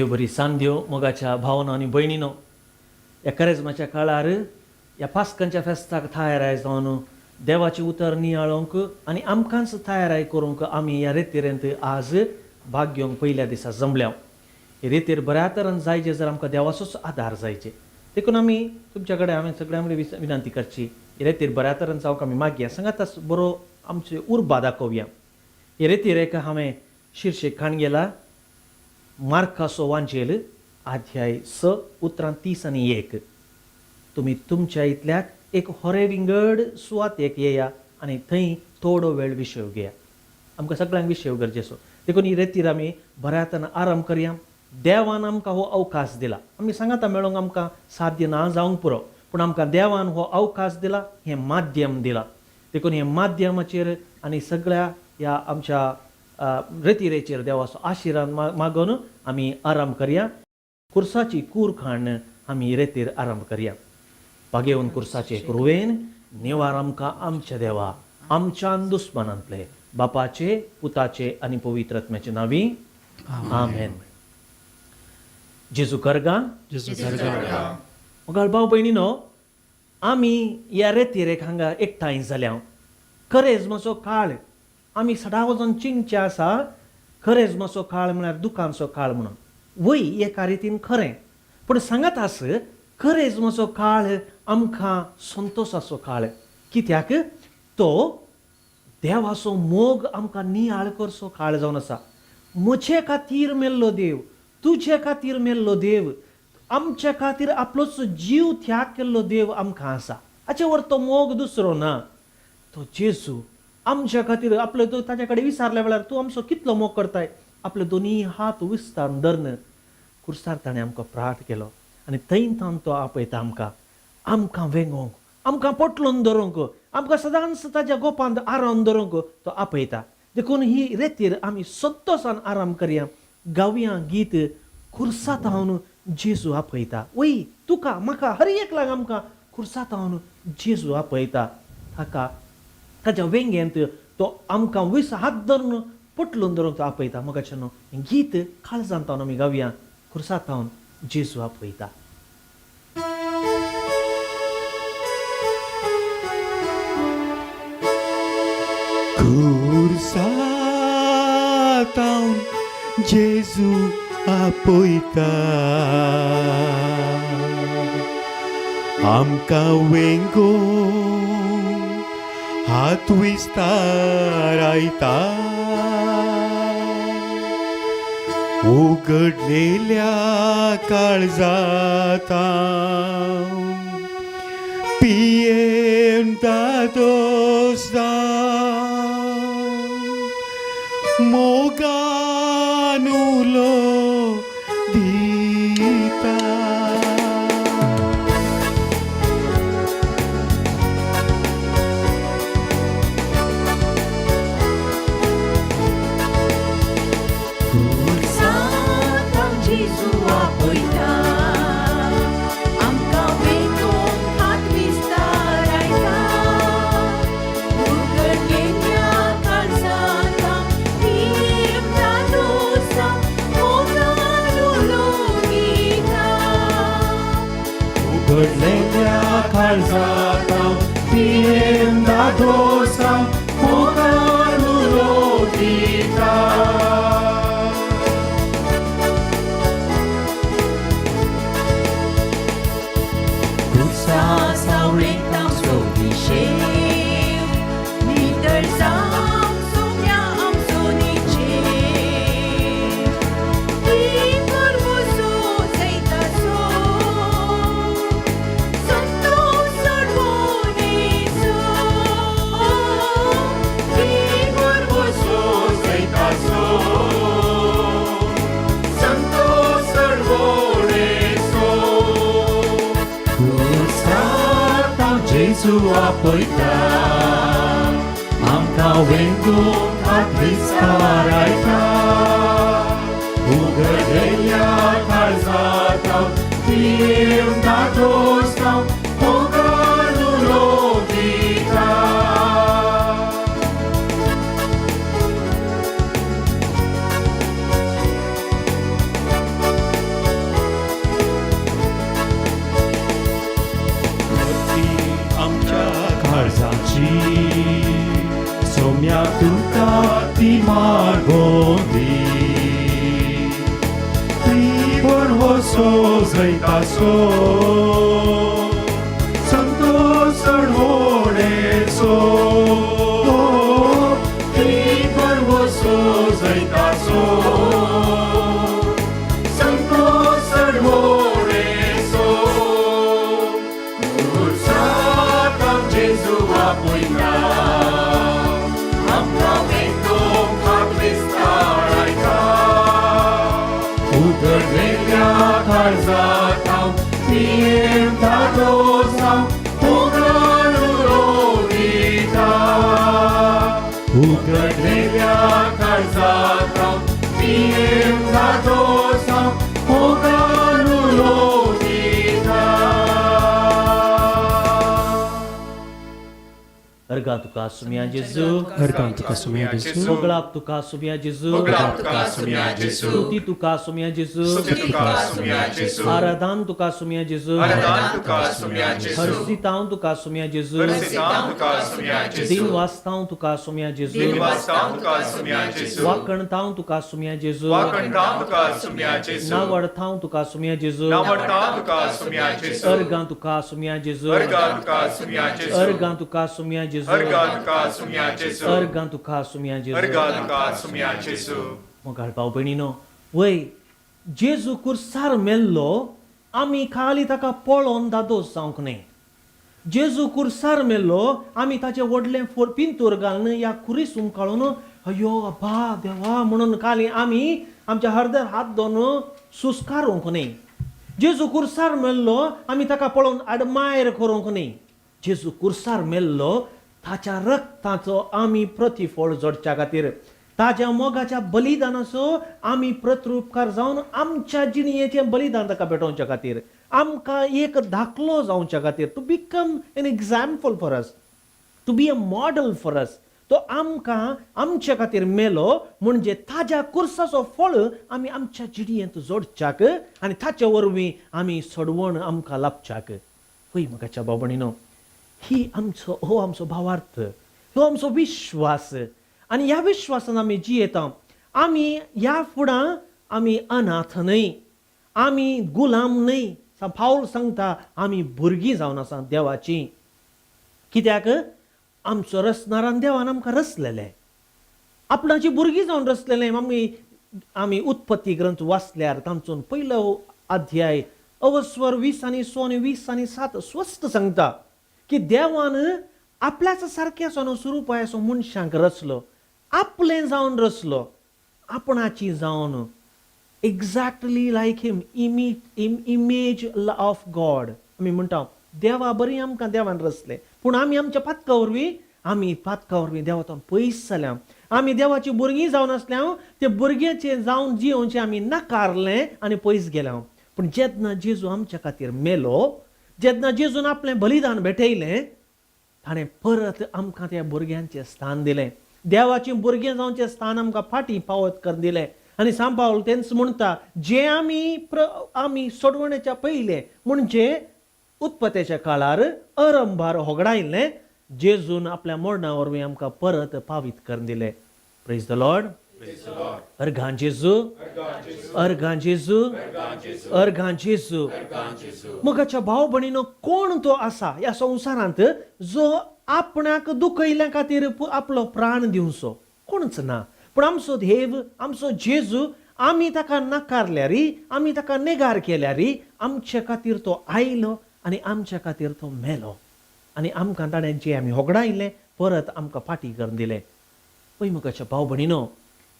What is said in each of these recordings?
देव बरी सांग देव मोगाच्या भावना आनी भयणीनो, ह्या करेजमाच्या काळार ह्या पास्कांच्या फेस्ताक तयाराय जावन देवाचें उतर नियाळोंक आनी आमकांच तयाराय करूंक आमी ह्या रेतिरेंत आज भाग घेवंक पयल्या दिसा जमल्या. हे रेतीर बऱ्या तरान जायचे जर आमकां देवाचोच आदार जायचे, देखून आमी तुमच्या कडेन हांवें सगळ्यां कडेन विनंती करची, हे रेतीर बऱ्या तरान जावंक आमी मागया, सांगाताच बरो आमची उर्बा दाखोवया. हे रेतीर एक हांवें शिर्शेक खाण गेला मार्काचो वांजेल अध्याय 6 उतरां 30 आनी 1. तुमी तुमच्या इतल्याक एक होरे विंगड सुवातेक येया आनी थंय थोडो वेळ विशय घेया. आमकां सगळ्यांक विशय गरजेचो, देखून ही रेतीर आमी बऱ्या तरान आराम करया. देवान आमकां हो अवकाश दिला, आमी सांगाता मेळोंक आमकां साध्य ना जावंक पुरो, पूण आमकां देवान हो अवकाश दिला, हें माध्यम दिला. देखून हें माध्यमाचेर आनी सगळ्या ह्या आमच्या रेतिरेचेर देवाचो आशिर्वाद मागून आमी आराम करया. कुर्साची कूर खाण आमी रेतीर आराम करया. पागेवन कुर्साचे क्रुवेन निवार आमकां आमच्या देवा आमच्यान दुस्मानांतले बापाचे पुताचे आनी पवित्र आत्म्याचे नांवी आमेन. जेजू करगा. जेजू करगा. मोगाळ भाव भयणीनो, आमी ह्या रेतिरेक हांगा एकठांय जाल्या. करेजमाचो काळ आमी सदां वचून चिंतचें आसा. करेजमाचो काळ म्हळ्यार दुखांचो काळ म्हणून वय एका रितीन खरें, पूण सांगात आस करेजमाचो काळ आमकां संतोशाचो काळ. कित्याक तो देवाचो मोग आमकां नियाळ करचो काळ जावन आसा. म्हजे खातीर मेल्लो देव, तुजे खातीर मेल्लो देव, आमच्या खातीर आपलोच जीव त्याग केल्लो देव आमकां आसा. हाचे वर तो मोग दुसरो ना. तो जेजू आमच्या खातीर आपले तो ताच्या कडेन विचारल्या वेळार तूं आमचो कितलो मोग करताय, आपले दोनी हात विस्तार धरून कुर्सार ताणें आमकां प्रार्थ केलो आनी थंय थावन तो आपयता आमकां, आमकां वेंगोवंक, आमकां पोटलून धरूंक, आमकां सदांच ताच्या गोपांत आरावन धरूंक तो आपयता. देखून ही रेतीर आमी संतोशान आराम करया. गावया गीत खुर्सात हांव जेजू आपयता. वय तुका म्हाका हर एकल्याक आमकां खुर्सात हांव जेजू आपयता. ताका ताच्या वेंगेंत तो आमकां विस हात धरून पोटलून धरूंक तो आपयता. म्हाका न्हू हें गीत काळजांत हांव आमी गावया. खुर्सात हांव जेजू आपयता. खुर्सातावन जेजू आपयता, आमकां वेंगोवंक हात विस्तारायता. उगडलेल्या काळजाता पियेवन दादोस मोगान उलो दिता. खुर्सातावन जेजू आपयता, आमकां वेंगोवंक हात विस्तारायता. उगडलेल्या काळजांत पियेवन दादोसा मोगान उलो दिता. उगडलेल्या काळजाता पियेवन दादोसा मोगान उलो दिता. खुर्सा सावळेंत आमचो विशेव, नितळ जावंक सोम्या आमचो निचेव. ती पुरवसो जैताचो, संतोष चडवणेचो. ती पुरवसो जैताचो, संतोष चडवणेचो. खुर्सातावन जेजू आपयता, आमकां वेंगोवंक हात विस्तारायता. उगडलेल्या काळजाता पियेवन दादोसा मोगान उलो दिता. मार्गो दी ती भरवसो जैताचो संतोष चडवणेचो ती भरवसो जैताचो संतोष चडवणेचो कुर्साक जेजू आपयता आमकां मेंदोंक खात्रिस्तारायता उगडलेल्या काळजांत पियेम धादोस जावं मोगान उलोविता उगडलेल्या काळजांत पियेम धादोस जावं मोगान उलोविता. अर्गां तुका सुमया जेजू. अर्गां तुका सुमया जेजू. मोगळाप तुका सुमया जेजू. मोगळाप तुका सुमया जेजू. स्तुती तुका सुमया जेजू. स्तुती तुका सुमया जेजू. आराधन तुका सुमया जेजू. आराधन तुका सुमया जेजू. हर्षितांव तुका सुमया जेजू. हर्षितांव तुका सुमया जेजू. दिन वाचतांव तुका सुमया जेजू. दिन वाचतांव तुका सुमया जेजू. वाकणतांव तुका सुमया जेजू. वाकणतांव तुका सुमया जेजू. नावडतांव तुका सुमया जेजू. नावडतांव तुका सुमया जेजू. अर्गां तुका सुमया जेजू. अर्गां तुका सुमया जेजू. अर्गां तुका सुमया जेजू. अर्गां तुका सुमया जेजू. अर्गां तुका सुमया जेजू. अर्गां तुका सुमया जेजू. मोगाळ भाव भयणीनो, वय जेजू कुर्सार मेल्लो आमी खाली ताका पळोवन दादोस जावंक न्हय. जेजू कुर्सार मेल्लो आमी ताचें व्हडलें पिंतूर घालून या कुरीस उमकाळून अयो अब्बा देवा म्हणून खाली आमी आमच्या हरदर हात दोन सुस्कारूंक न्हय. जेजू कुर्सार मेल्लो आमी ताका पळोवन एडमायर करूंक न्हय. जेजू कुर्सार मेल्लो ताच्या रक्ताचो आमी प्रतिफळ जोडच्या खातीर, ताज्या मोगाच्या बलिदानाचो आमी प्रत्युपकार जावन आमच्या जिणयेचें बलिदान ताका भेटोवच्या खातीर, आमकां एक दाखलो जावच्या खातीर, to become an example for us, to be a model for us, तो आमकां आमच्या खातीर मेलो म्हणजे ताज्या कुर्साचो फळ आमी आमच्या जिणयेंत जोडच्याक आनी ताचे वरवीं आमी सोडवण आमकां लाभच्याक. पळय मोगाच्या भाव भयणीनो, ही आमचो हो आमचो भावार्थ, हो आमचो विश्वास आनी ह्या विश्वासान आमी जियेता. आमी ह्या फुडां आमी अनाथ न्हय, आमी गुलाम न्हय. पावल सांगता आमी भुरगीं जावन आसा देवाचीं. कित्याक आमचो रचणारान देवान आमकां रचलेलें, आपणाची भुरगीं जावन रचलेलें. आमी आमी उत्पत्ती ग्रंथ वाचल्यार तांचो पयलो अध्याय अवस्वर 20 आनी 6 आनी 20 आनी 7 स्पश्ट सांगता की देवान आपल्याच सारक्या स्वरुपाचो मनशांक रचलो, आपलें जावन रचलो, आपणाची जावन, exactly like him, image of God. आमी म्हणटा देवा बरी आमकां देवान रचलें, पूण आमी आमच्या पातका वरवीं, आमी पातका वरवीं देवातून पयस जाल्या. आमी देवाची भुरगीं जावन आसल्या ते भुरग्याचें जावन जियोवचें आमी नाकारलें आनी पयस गेल्या. पूण जेन्ना जेजू आमच्या खातीर मेलो, जेन्ना जेजून आपलें बलिदान भेटयलें, ताणें परत आमकां त्या भुरग्यांचें स्थान दिलें, देवाचीं भुरगीं जावचें स्थान आमकां फाटीं पावत करून दिलें. आनी सांत पावल तेंच म्हणटा, जें आमी आमी सोडवणेच्या पयलें म्हणजे उत्पत्तेच्या काळार अरंभार होगडायल्लें, जेजून आपल्या मरणा वरवीं आमकां परत पावीत करून दिलें. Praise the Lord. अर्गां जेजू, अर्गां जेजू, अर्गां जेजू. मोगाच्या भाव भयणीनो, कोण तो आसा ह्या संवसारांत जो आपणाक दुखयल्या खातीर आपलो प्राण दिवचो? कोणच ना. पूण आमचो देव, आमचो जेजू, आमी ताका नाकारल्यार, आमी ताका नेगार केल्यार, आमचे खातीर तो आयलो आनी आमच्या खातीर तो मेलो आनी आमकां ताणें जें आमी होगडायलें परत आमकां फाटीं करून दिलें. पळय मोगाच्या भाव भयणीनो,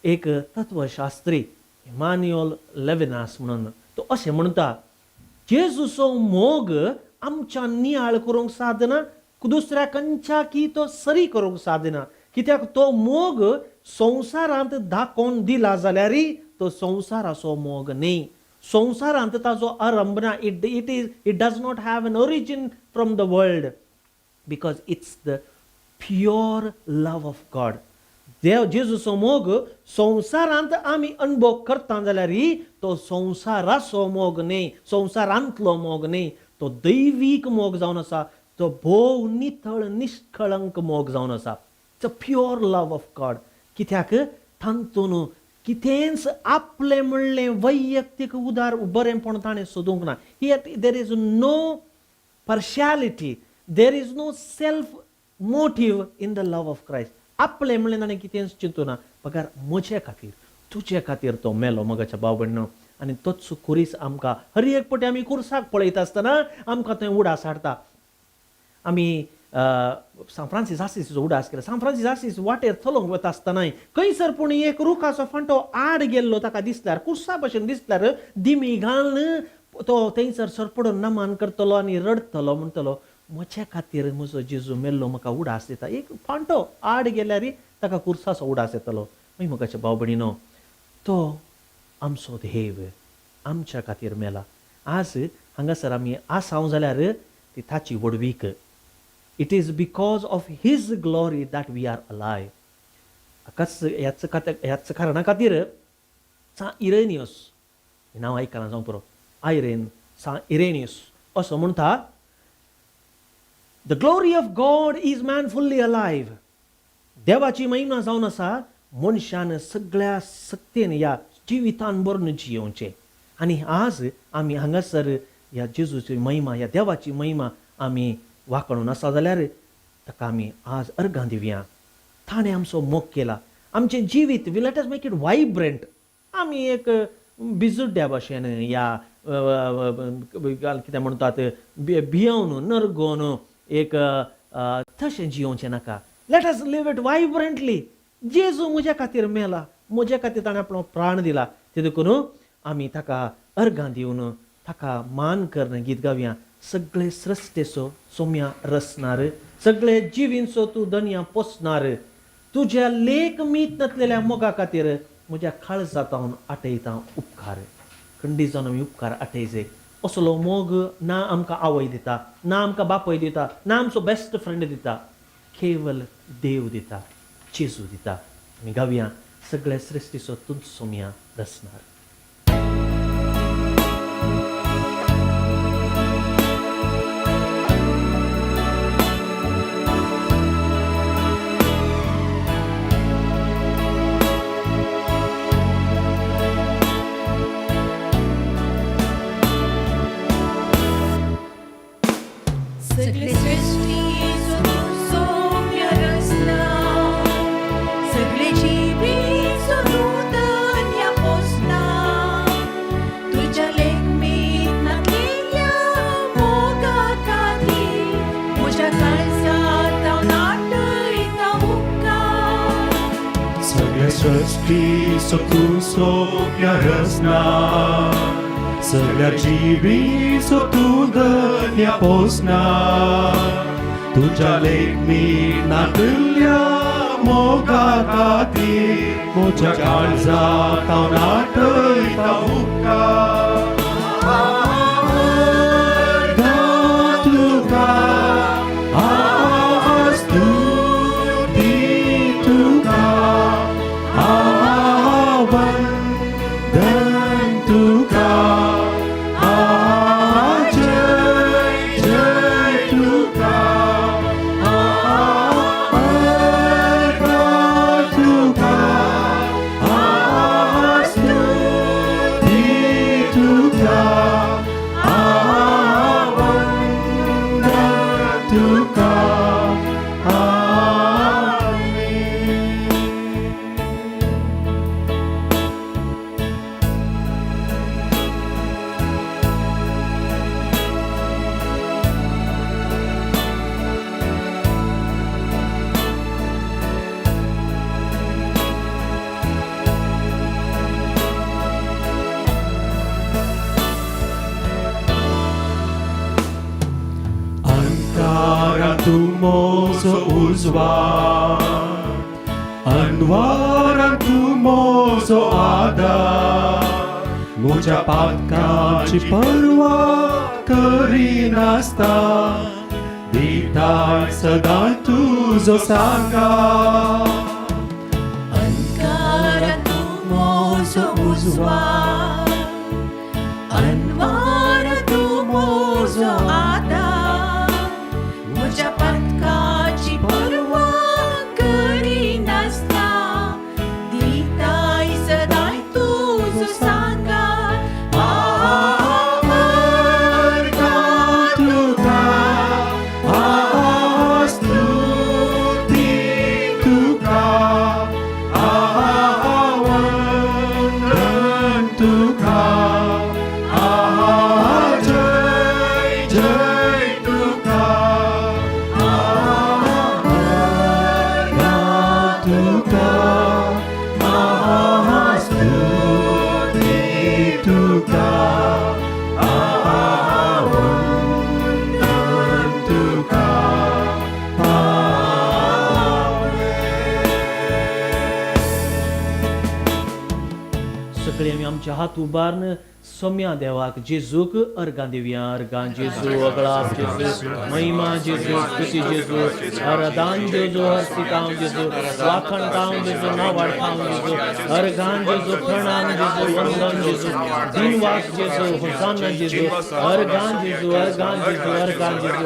एक तत्वशास्त्री इमान्युअल लेविनास म्हणून तो अशें म्हणटा, जेजूचो मोग आमच्या नियाळ करूंक सादना, दुसऱ्या खंयच्या तो सरी करूंक सादना. कित्याक तो मोग संवसारांत दाखोवन दिला जाल्यार तो संवसाराचो मोग न्हय. संवसारांत ताजो आरंभ ना. It does not have an origin from the world, because it's the pure love of God. देव जेजूचो मोग संवसारांत आमी अणभव करता जाल्यार तो संवसाराचो मोग न्हय, संवसारांतलो मोग न्हय, तो दैवीक मोग जावन आसा, तो भोव नितळ निष्कळंक मोग जावन आसा. It's a pure love of God. कित्याक तातूंत कितेंच आपलें म्हणलें वैयक्तीक उदार बरेंपण ताणें सोदूंक ना. Here there is no partiality, there is no self motive in the love of Christ. आपलें म्हणलें ताणें कितेंच चिंतूं ना, बगर म्हजे खातीर तुजे खातीर तो मेलो. मोगाच्या भाव भयणो, आनी तोच खुरीस आमकां हर एक पटी आमी खुर्साक पळयता आसतना आमकां थंय उडास हाडटा. आमी सांत फ्रांसीस आसिसीचो उडास केला. सांत फ्रांसीस आसीस वाटेर चलोवंक वता आसतनाय खंयसर पूण एक रुखाचो फांटो आड गेल्लो ताका दिसल्यार, खुर्सा भशेन दिसल्यार दिमी घालून तो थंयसर सरपडून नमन करतलो आनी रडटलो, म्हणटलो म्हज्या खातीर म्हजो जेजू मेल्लो, म्हाका उडास दिता. एक फांटो आड गेल्यार ताका खुर्साचो उडास येतलो. मागीर मोगाच्या भाव भयणीनो, तो आमचो देव आमच्या खातीर मेला. आज हांगासर आमी आसाव जाल्यार ती ताची व्हडवीक. It is because of his glory that we are alive. हाकाच ह्याच कारणा खातीर सांत इरेनियस, हें नांव आयकलां जावंक पुरो, आयरेन सांत इरेनियस असो म्हणटा, the glory of God is man fully alive. देवाची महिमा जावन आसा मनशान सगळ्या सक्तेन ह्या जिवितान भरून जियोवचें. आनी आज आमी हांगासर ह्या जेजूची महिमा, ह्या देवाची महिमा आमी वाखणून आसा जाल्यार ताका आमी आज अर्गां दिवया. ताणें आमचो मोग केला, आमचें जिवीत we let us make it vibrant. आमी एक बिजुड्ड्या भशेन ह्या कितें म्हणटात भियोवन नरगोवन एक तशें जियोवचें नाका. Let us live it vibrantly. जेजू म्हज्या खातीर मेला, म्हज्या खातीर ताणें आपलो प्राण दिला, ते देखून आमी ताका अर्गां दिवन ताका मान करून गीत गावया. सगळे सृश्टेचो सोम्या रसणार, सगळे जिवींचो तूं दनया पोसणार, तुज्या लेख मीत नासलेल्या मोगा खातीर म्हज्या काळजांत आटयता उपकार. खंडीत जावन आमी उपकार आटयचे. असलो मोग ना आमकां आवय दिता, ना आमकां बापूय दिता, ना आमचो बेस्ट फ्रेंड दिता, केवल देव दिता, जेजू दिता. आमी गावया, सगळे सृश्टीचो तूं सोम्या रसणार. सगळे सृश्टीचो तूं सोम्या रचना, सगळे जिवीचो तूं धन्य पोसना, तुज्या लेखमीत नासलेल्या मोगा खातीर म्हज्या काळजांत हांव आटयता उपकार. सगळे सृश्टीचो तूं सोम्या रचना, सगळ्या जिवीचो तूं धन्य पोसना, तुज्या लेखमीत नासलेल्या मोगा खातीर म्हज्या काळजांत हांव आटयता उपकार. अर्गां तुका, स्तुती तुका, वंदन तुका, जय जय तुका, अर्गां तुका, स्तुती तुका, वंदन तुका. आमेन. अंकारा तूं म्हजो उजवाड, अनवारान तूं म्हजो आदार, म्हज्या पातकाची पर्वा करिनासता दिताय सदां तुजो सांगात. अंकारा तूं म्हजो उजवाड, अनवार तूं म्हजो आदार, म्हज्या पातकाची पर्वा करिनासता दिताय सगळे आमी आमचे हात उबारून सोम्या देवाक जेजूक अर्गां दिवया. अर्गां जेजू, अगळाप जेजू, महिमा जेजू, स्तुती जेजू, आराधान जेजू, हर्षितांव जेजू, वाखणतांव जेजू, नावाडतांव जेजू, अर्गां जेजू, प्रणाम जेजू, वंदन जेजू, दिनवास जेजू, होसाना जेजू, अर्गां जेजू, अर्गां जेजू, अर्गां जेजू,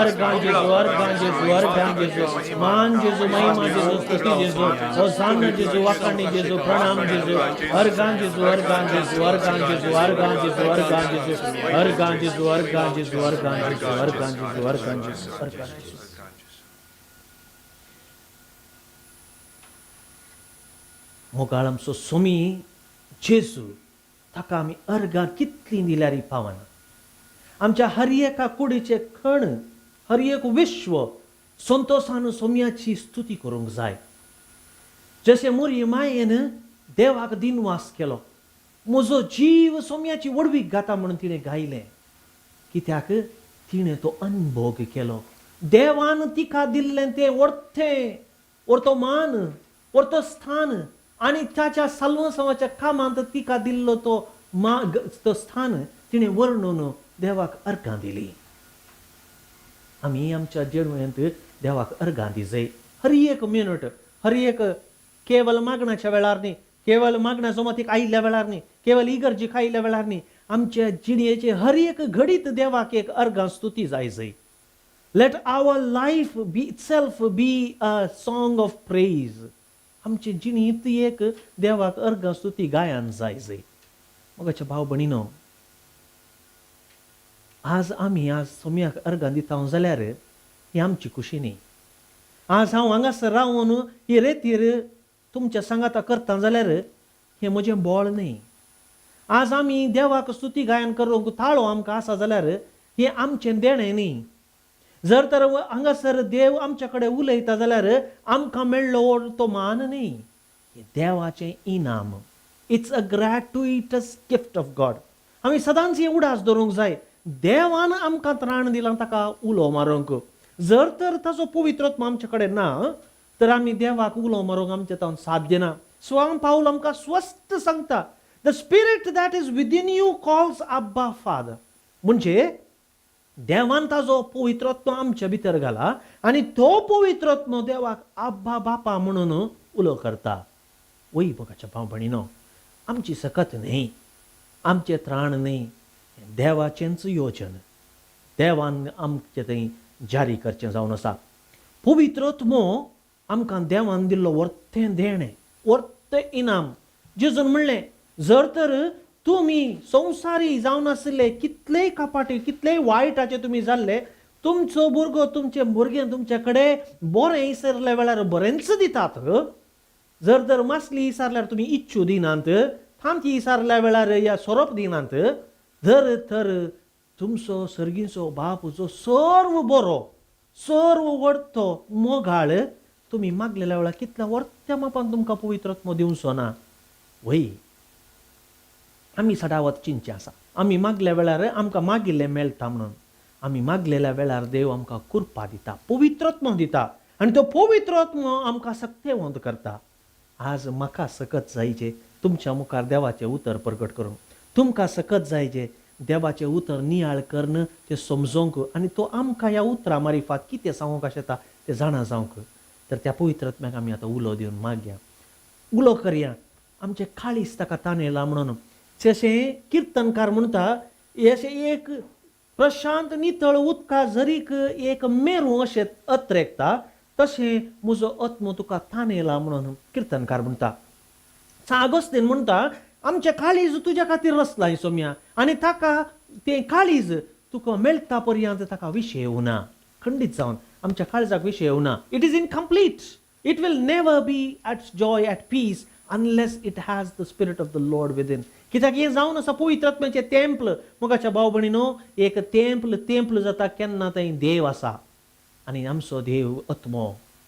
अर्गां जेजू, अर्गां जेजू, अर्गां जेजू, मान जेजू, महिमा जेजू, स्तुती जेजू, होसाना जेजू, वाखाणी जेजू, प्रणाम जेजू, अर्गां जेजू, अर्गां जेजू, अर्गां जेजू, अर्गां जेजू, अर्गां जेजू, अर्गां जेजू, अर्गां जेजू, अर्गां जेजू, अर्गां जेजू, अर्गां जेजू, अर्गां जेजू. मोगाळ आमचो सोमी जेजू, ताका आमी अर्गां कितलीं दिल्यार पावना. आमच्या हर एका कुडीचे खण, हर एक विश्व संतोशान सोम्याची स्तुती करूंक जाय. जशें मोरी मायेन देवाक दिनवास केलो, म्हजो जीव सोम्याची व्हडवीक गाता म्हणून तिणें गायलें, कित्याक तिणें तो अनभोग केलो. देवान तिका दिल्लें तें वर्तें, वर्तो मान, वर्तो स्थान आनी ताच्या साल्वासांवाच्या कामांत तिका दिल्लो तो मा तो स्थान तिणें वर्णून देवाक अर्गां दिली. आमी आमच्या जिणेंत देवाक अर्गां दिजय हर एक मिनट, हर एक, केवल मागण्याच्या वेळार न्ही, केवल मागण्या जमातीक आयिल्ल्या वेळार न्ही, केवल इगर्जीक आयिल्ल्या वेळार न्ही, आमच्या जिणेचे हर एक घडीत देवाक एक अर्गां स्तुती जाय जय. Let our life be itself be a song of praise. आमचे जिणेंत एक देवाक अर्गां स्तुती गायन जाय जय. मोगाच्या भाव भयणीनो, आज आमी आज सोम्याक अर्गां दिता जाल्यार ही आमची खुशी न्ही. आज हांव हांगासर रावन ही रेतीर तुमच्या सांगाता करता जाल्यार हें म्हजें बळ न्ही. आज आमी देवाक स्तुती गायन करूंक ताळो आमकां आसा जाल्यार हें आमचें देणें न्ही. जर तर हांगासर देव आमच्या कडेन उलयता जाल्यार आमकां मेळ्ळो तो मान न्ही, हें देवाचें इनाम. It's a gratuitous gift of God. आमी सदांच हें उडास दवरूंक जाय, देवान आमकां त्राण दिलां ताका उलो मारूंक. जर तर ताचो पवित्रत्व आमचे कडेन ना तर आमी देवाक उलो मारूंक आमचें तावन साध्य ना. स्वाम पावल आमकां स्पश्ट सांगता, "The spirit that is within you calls Abba Father." म्हणजे देवान ताजो पवित्रत्व आमच्या भितर घाला आनी तो पवित्रत्व देवाक आब्बा बापा म्हणून उलो करता. वय मोगाच्या भाव भयणीनो, आमची सकत न्ही, आमचें त्राण न्ही, देवाचेंच योजन देवान आमचे थंय जारी करचें जावन आसा. पवित्रत्मो आमकां देवान दिल्लो वर्तें देणें, वर्तें इनाम. जेजून म्हणलें, जर तर तुमी संवसारी जावन आशिल्ले, कितलेय कपाटी, कितलेय वायटाचे तुमी जाल्ले, तुमचो भुरगो, तुमचे भुरगें तुमचे कडेन बरें विसरल्या वेळार बरेंच दितात. जर तर मासली विसरल्यार तुमी इच्छू दिनात, थामती विसरल्या वेळार या सोरोप दिनात, जर तर तुमचो सर्गीचो बाप जो सर्व बरो, सर्व वडतो मोगाळ, तुमी मागलेल्या वेळार कितल्या वर्त्या मापान तुमकां पवित्रत्म दिवचो ना? वय, आमी सदावत चिंतचें आसा, आमी मागल्या वेळार आमकां मागिल्लें मेळटा म्हणून. आमी मागलेल्या वेळार देव आमकां कृपा दिता, पवित्रत्म दिता आनी तो पवित्रत्म आमकां सक्तेवंत करता. आज म्हाका सकत जायचे तुमच्या मुखार देवाचें उतर प्रगट करूंक, तुमकां सकत जायचे देवाचें उतर नियाळ करून तें समजोंक आनी तो आमकां ह्या उतरां मारिफात कितें सांगूंक आशेता तें जाणा जावंक. तर त्या पवित्रत्म्याक आमी आतां उलो दिवन मागया, उलो करया, आमचें काळीज ताका ताणेला म्हणून. जशें किर्तनकार म्हणटा, अशें एक प्रशांत नितळ उदका झरीक एक मेरू अशें अत्रेकता, तशें म्हजो आत्मो तुका ताणेला म्हणून किर्तनकार म्हणटा. आगोस्तीन म्हणटा, आमचें काळीज तुज्या खातीर रचलां सोम्या आनी ताका तें काळीज तुका मेळटा पर्यंत ताका विशय येवना. खंडीत जावन आमच्या काळजाक विशय येवना. It is incomplete. It will never be at joy, at peace, unless it has the spirit of the Lord within. कित्याक हें जावन आसा पवित्रात्म्याचें तेंपल. मोगाच्या भाव भयणीनो, एक तेंपल तेंपल जाता केन्ना थंय देव आसा आनी आमचो देव आत्मो,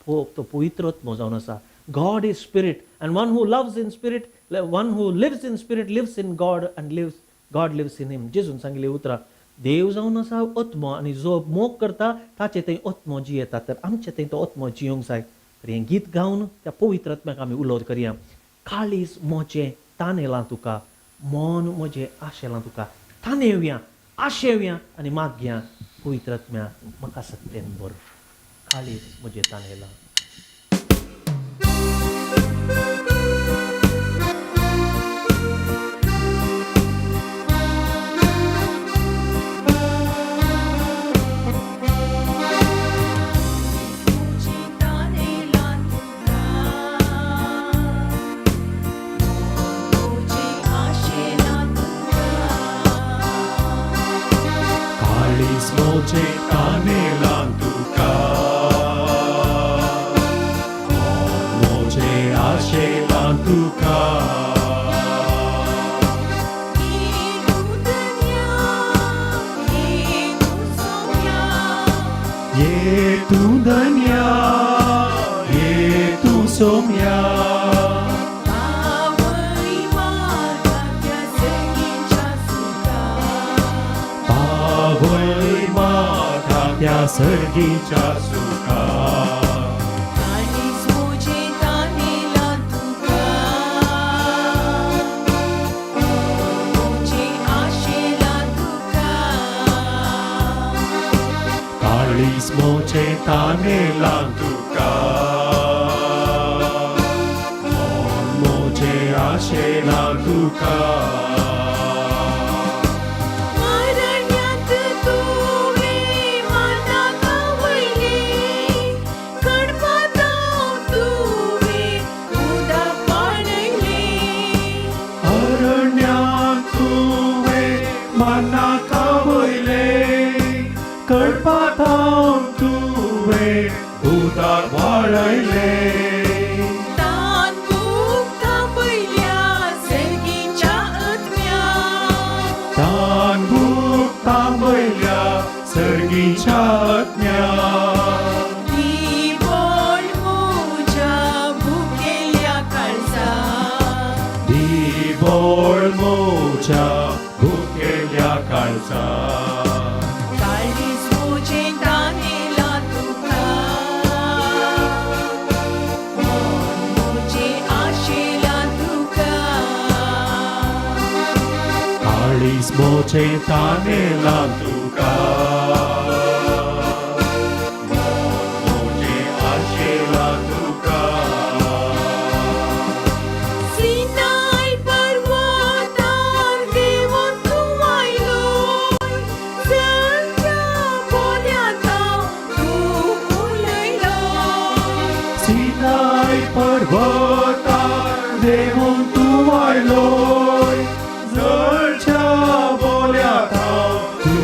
तो पवित्र आत्मो जावन आसा. God is spirit, and one who loves in spirit, one who lives in spirit lives in God and lives God lives in him. जेजून सांगिल्ली उतरां. देव जावन आसा आत्मो आनी जो मोग करता ताचे थंय आत्मो जियेता. तर आमचे थंय तो आत्मो जियोंक जाय. तर हें गीत गावन त्या पवित्र आत्म्याक आमी उलोवत करया, काळीज मोजें. तानेलां तुका, मन म्हजें आशेलां तुका. तानेवया, आशेवया आनी मागया पवित्र आत्म्या म्हाका सत्तेन भर. काळीज म्हजें तानेलां. म्हजी तानेलां तुका, म्हजी आशेलां तुका. काळीज मोजे तानेलां तुका, मन मोजे आशेलां तुका. ये तूं धन्या, ये तूं सोम्या, ये तूं धन्या, ये तूं सोम्या, पावय म्हाका त्या सर्गीच्या सुखा. पावय म्हाका त्या सर्गीच्या सुखा. काळीज म्हजें तानेलां तुका, म्हजें आशेलां तुका. काळीज मोजे तानेलां तुका, मन मोजे आशेलां तुका. मरण्यांत तुवें मना गावयलें, कडपातांव तुवें उदक वाडयलें. अरण्यांत तुवें मना कावयलें, कडपातांव तुवें उदक वाडयलें. तान भूक थांबयल्या सर्गीच्या आत्म्या, तान भूक थांबयल्या सर्गीच्या आत्म्या, दी बोल म्हज्या भुकेल्या काळजा. दी बोळ मोच्या भुकेल्या काळजा. काळीज म्हजें तानेलां तुका, मन म्हजें आशेलां तुका. काळीज मोजे तानेलां तुका, मन मोजे आशेलां तुका. सिनाय पर्वतार देंवोन तूं आयलो, जळच्या बोल्यांत तूं उलयलो. सिनाय पर्वतार देंवोन तूं आयलोय, जळच्या बोल्यांत तूं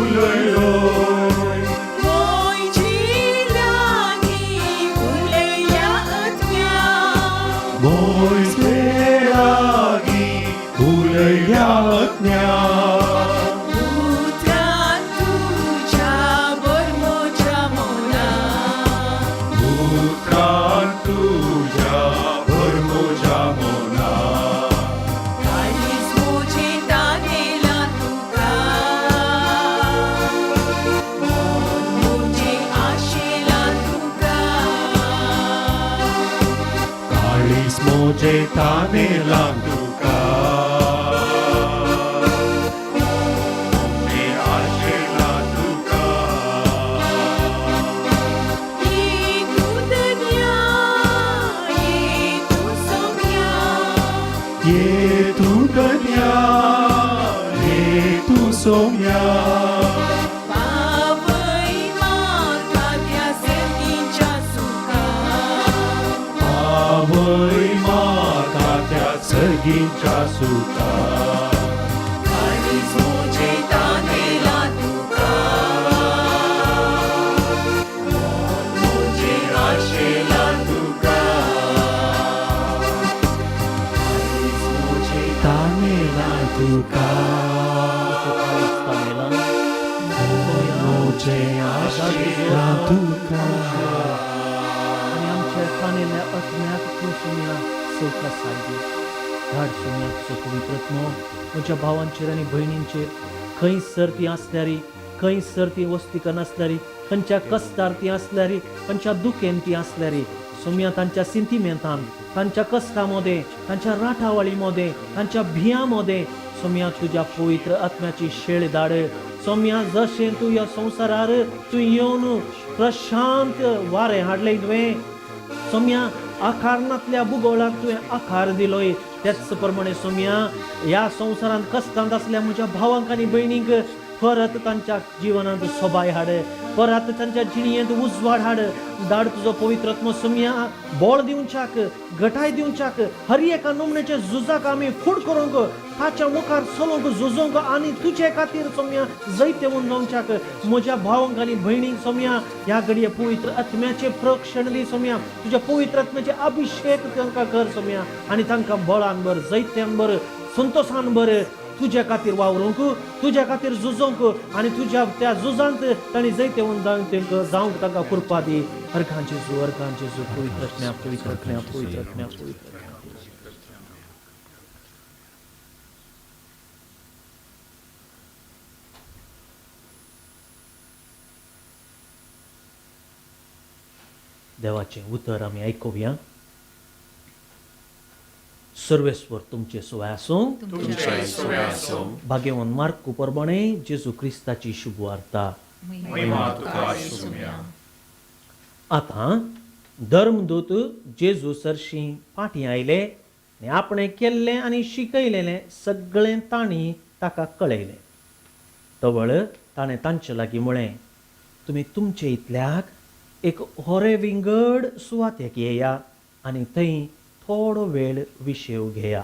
उलयलोय. मोयजी लागीं उलयल्या आत्म्या, मोयजे लागीं उलयल्या आत्म्या, उतरान तुज्या भर म्हज्या मना, उतरान तुज्या भर म्हज्या मना. काळीज म्हजें तानेलां तुका, मन म्हजें आशेलां तुका. काळीज मोजे तानेलां तुका, मोजे आशेलां तुका. ये तूं धन्या, ये तूं सोम्या, ये तूं धन्या, ये तूं सोम्या, पावय म्हाका त्या सर्गीच्या सुखा. पावय म्हाका त्या सर्गीच्या सुखा. काळीज म्हजें तानेलां तुका, मन म्हजें आशेलां तुका. काळीज मोजे तानेलां तुका, काळीज तानेलां, मोजे आशेलां तुका. आनी आमच्या तानेल्या आत्म्याक तूं सोम्या सवकासाय दी. धाड सोम्या तुजो पवित्र आत्मो म्हज्या भावांचेर आनी भयणींचेर. खंय सर ती आसल्यारी, खंय सर ती वस्तीक नासल्यारी, खंयच्या कस्तार ती आसल्यारी, खंयच्या दुखेन ती आसल्यारी, सोमया तांच्या सिंतिमेंतान, तांच्या कश्टा मदें, तांच्या राटावळी मदें, तांच्या भियां मदें सोमया तुज्या पवित्र आत्म्याची शेळ धाड. सोमया जशें तूं ह्या संवसारार तूं येवन प्रशांत वारें हाडलें तुवें, सोमया आकार नातल्या भुगोळाक तुवें आकार दिलोय, त्याच प्रमाणे सोमया ह्या संवसारांत कश्टांत आसल्या म्हज्या भावांक आनी भयणींक परत तांच्या जिवनांत सोबाय हाड, परत तांच्या जिणयेंत उजवाड हाड. धाड तुजो पवित्र आत्मो सोमया, बळ दिवच्याक, घटाय दिवच्याक, हर एका नमण्याच्या झुजाक आमी फूड करूंक, ताच्या मुखार चलोवंक, झुजोंक आनी तुजे खातीर सोमया जैतेवून जावच्याक. म्हज्या भावांक आनी भयणींक सोमया ह्या घडये पवित्र आत्म्याचें प्रोक्षण दी सोमया, तुज्या पवित्र आत्म्याचे अभिशेक तांकां कर सोमया आनी तांकां बळान भर, जैत्यान भर, संतोशान भर, तुज्या खातीर वावरूंक, तुज्या खातीर झुजोंक आनी तुज्या त्या झुजांत तांणी जैतेवून जावंक जावंक तांकां कृपा दी. अर्गां जेजू, अर्गां जेजू, पवित्र आत्म्या, पवित्र आत्म्या, पवित्र आत्म्या, पवित्र आत्म्या. देवाचें उतर आमी आयकुया. सर्वेस्वर तुमचे सुवाय आसूं. तुमचे सुवे आसूं. भाग्यवंत मार्कू प्रमाणे जेजू क्रिस्ताची शुभवार्ता. महिमा तुका सुम्या. आतां धर्मदूत जेजू सरशीं फाटीं आयले आनी आपणें केल्लें आनी शिकयलेलें सगळें तांणी ताका कळयलें. तवळ ताणें तांचे लागीं म्हळें, तुमी तुमचे इतल्याक एक होरे विंगड सुवातेक येया आनी थंय थोडो वेळ विशेव घेया,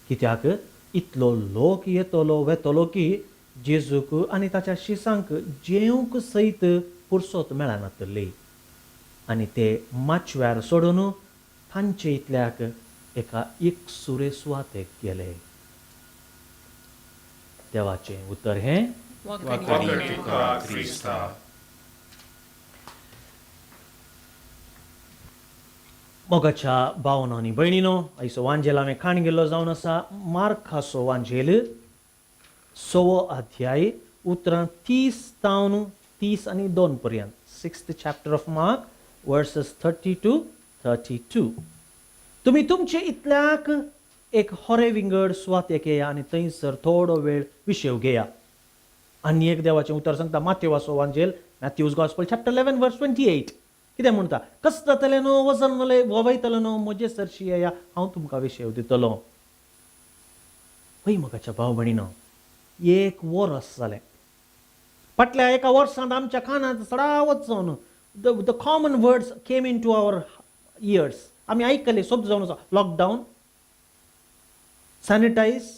कित्याक इतलो लोक येतलो वेतलो की जेजूक आनी ताच्या शिसांक जेवंक सयत पुरसोत मेळनातली. आनी ते माचव्यार सोडून तांचे इतल्याक एका एकसुरे सुवातेक गेले. देवाचें उतर हें. वाकडी तुका क्रिस्ता. मोगाच्या भावनो आनी भयणीनो, आयचो वांजेल हांवें खाण गेल्लो जावन आसा मार्काचो वांजेल, सवो अध्याय, उतरां 30 तावन 32 पर्यंत, sixth chapter of Mark, verses 30 to 32. तुमी तुमचे इतल्याक एक होरे विंगड सुवातेक येया आनी थंयसर थोडो वेळ विशेव घेया. आनी एक देवाचें उतर सांगता माथेवाचो वांजेल, Matthew's Gospel, chapter 11, verse 28. कितें म्हणटा? कसतले न्हू, वजन वयतले न्हू, म्हजे सरशी येया, हांव तुमकां विशेव दितलो. हय मोगाच्या भाव भयणीनो, एक वरस जालें. फाटल्या एका वर्सांत आमच्या कानांत चडावत जावन the common words came into our ears. आमी आयकले शब्द जावन आसा lockdown, sanitize,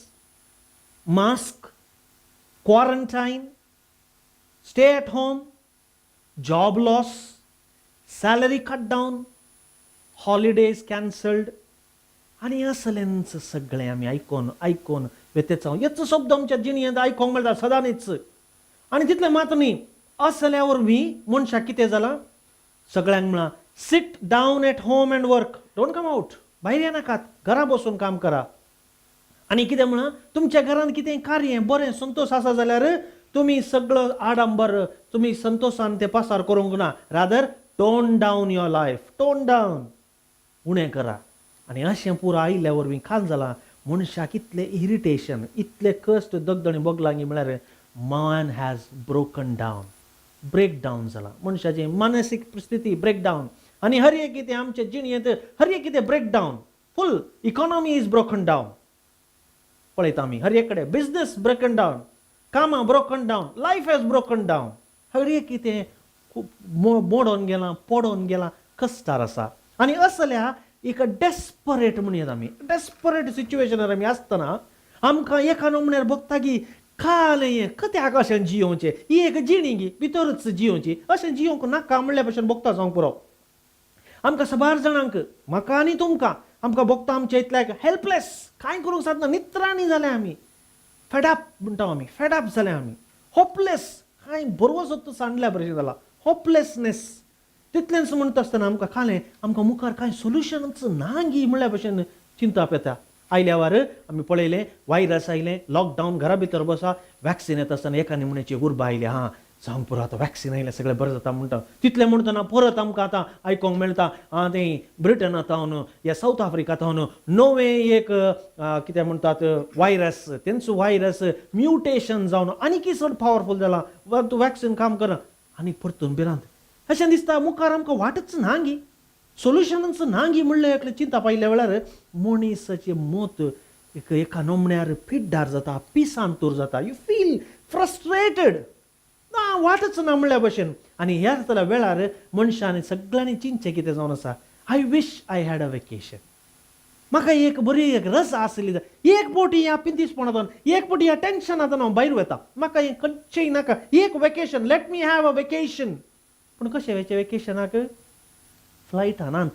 mask, quarantine, stay at home, job loss, salary cut down, holidays cancelled आनी असलेंच सगळें आमी आयकोन आयकोन वेतेच. हेच शब्द आमच्या जिणेंत आयकोंक मेळटा सदांच. आनी तितलें मात न्ही, असल्या वरवीं मनशाक कितें जालां, सगळ्यांक म्हळां, sit down at home and work, don't come out, भायर येनाकात, घरा बसून काम करा. आनी कितें म्हळां, तुमच्या घरांत कितें कार्य बरें संतोश आसा जाल्यार तुमी सगळो आडंबर तुमी संतोशान ते पासार करूंक ना, rather tone down your life, tone down, उणें करा. आनी अशें पुरो आयिल्ल्या वरवीं काल जालां मनशाक इतलें इरिटेशन, इतले कश्ट दगदणी भोगलांगी म्हळ्यार man has broken down, break down जाला मनशाची मानसीक स्थिती, ब्रेक डावन. आनी हर एक कितें आमचे जिणेंत हर एक कितें break down, full economy is broken down. पळयता आमी हर एक कडेन बिजनेस ब्रोकन डावन, कामां broken down, life has broken down. हर एक कितें खूब मोडोन गेलां, पडोन गेलां, कश्टार आसा. आनी असल्या एक डेस्परेट म्हणयत आमी, डेस्परेट सिच्युएशनार आमी आसतना आमकां एका नमुन्यार भोगता की काल हें कित्याक अशें जियोवचें, ही एक जिणी गी भितरूच जियोवची, अशें जियोवंक नाका म्हणल्या भशेन भोगता जावंक पुरो आमकां साबार जाणांक, म्हाका आनी तुमकां. आमकां भोगता आमच्या इतल्याक हेल्पलेस, कांय करूंक जातना, नित्राणी जाल्या आमी, फेडाप म्हणटा आमी, फेडाप जाल्या आमी, होपलेस, कांय बरोवचो सांडल्या भशेन जाला, होपलेसनेस. तितलेंच म्हणटा आसतना आमकां खालें आमकां मुखार कांय सोल्युशनच ना गी म्हणल्या भशेन चिंतप येता. आयल्यावर आमी पळयलें, व्हायरस आयलें, लॉकडावन, घरा भितर बसा. वॅक्सिन येता आसतना एका निमण्याची उर्बा आयली. हां, जावंक पुरो आतां, वॅक्सिन आयलें, सगळें बरें जाता म्हणटा. तितलें म्हणटना परत आमकां आतां आयकोंक मेळटा, आं, तें ब्रिटना थावन या सावथ आफ्रिका थावन नवें एक कितें म्हणटात वायरस, तेंचो वायरस म्युटेशन जावन आनीकय चड पावरफूल जाला, वॅक्सिन काम करना, आनी परतून भिरांत. अशें दिसता मुखार आमकां वाटच ना गी, सोल्युशनच ना गी म्हणलें एकलें चिंता पायल्या वेळार मनीसाचें मत एक एका नमण्यार पिड्ड्यार जाता, पिसांतूर जाता. You feel frustrated, ना वाटच ना म्हणल्या भशेन. आनी ह्या जातल्या वेळार मनशांनी सगळ्यांनी चिंतचें कितें जावन आसा, I wish I had a vacation. म्हाका एक बरी एक रजा आसली, एक बोटी ह्या पिंतीसपणांतून, एक बोटी ह्या टेन्शनांतून हांव भायर वता, म्हाका हें खंयचेंय नाका, एक vacation, let me have a vacation. पूण कशें वयचें वेकेशनाक? फ्लायटानांत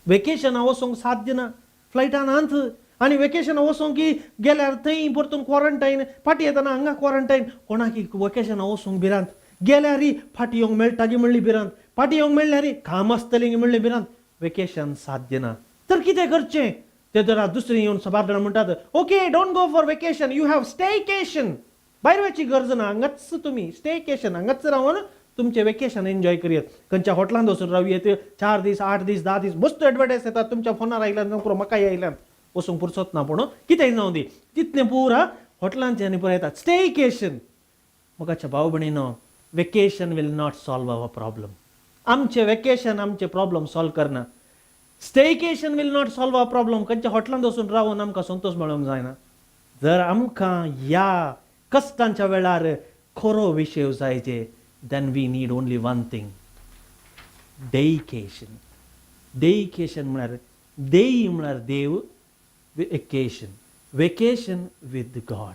वेकेशनाक वचूंक साध्य ना, फ्लायटानांत. आनी वेकेशनाक वचूंक की गेल्यार थंय परतून क्वॉरंटायन, फाटीं येतना हांगा क्वॉरंटायन. कोणाक वेकेशनाक वचूंक भिरांत, गेल्यार फाटीं येवंक मेळटा गी म्हणली भिरांत, फाटीं येवंक मेळ्ळ्यार काम आसतलें गी म्हणली भिरांत. वेकेशन साध्य ना, तर कितें करचें? ते तर दुसरी येवन साबार जाणां म्हणटात, okay, don't go for vacation, you have staycation. भायर वचची गरज ना, हांगाच तुमी स्टेकेशन, हांगाच रावन तुमचें वेकेशन एन्जॉय करयात. खंयच्या हॉटेलांत वचून रावयेत 4 दीस, 8 दीस, 10 दीस. मस्त एडवर्टायज येतात तुमच्या फोनार, आयल्यान पुरो, म्हाकाय आयल्यान, वचूंक पुरसत ना, पूण कितेंय जावं दी, तितलें पुरा हॉटेलांचे आनी पुरा येतात स्टेकेशन. मोगाच्या भाव भयणीनो, vacation will not solve our problem. आमचें वेकेशन आमचे प्रॉब्लम सॉल्व करना. Staycation will not solve our problem. खंयच्या हॉटेलांत वचून रावन आमकां संतोश मेळोवंक जायना. जर आमकां ह्या कश्टांच्या वेळार खरो विशय जायचे, then we need only one thing, deication. Deication म्हळ्यार, देई म्हळ्यार देव, वेकेशन, वेकेशन विथ गॉड.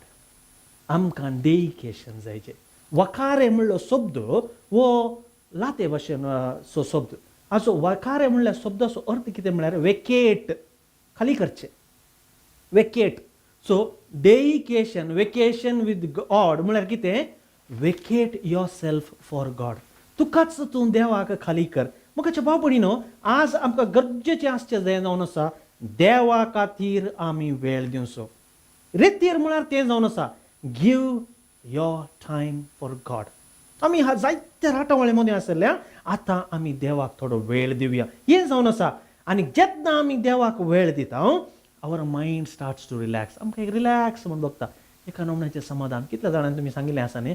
आमकां डेयकेशन जायचें. वकारे म्हणलो शब्द हो लाते भाशेन सो शब्द हाचो. वकारे म्हणल्यार शब्दाचो अर्थ कितें म्हळ्यार वेकेट, खाली करचें, vacate. So deication, vacation with God म्हळ्यार कितें? Vacate yourself for God. तुकाच तूं देवाक खाली कर. मोगाच्या भाव भयणीनो, आज आमकां गरजेचें आसचें जाय जावन आसा, देवा खातीर आमी वेळ दिवचो. रेतीर म्हळ्यार तें जावन आसा, give your time for God. आमी जायते राटावळे मदीं आसल्या, आतां आमी देवाक थोडो वेळ दिवया, हें जावन आसा. आनी जेन्ना आमी देवाक वेळ दिता, our mind starts to relax. आमकां एक रिलॅक्स म्हूण बघता, एका नमण्याचें समाधान. कितल्या जाणांनी तुमी सांगिल्लें आसा न्ही,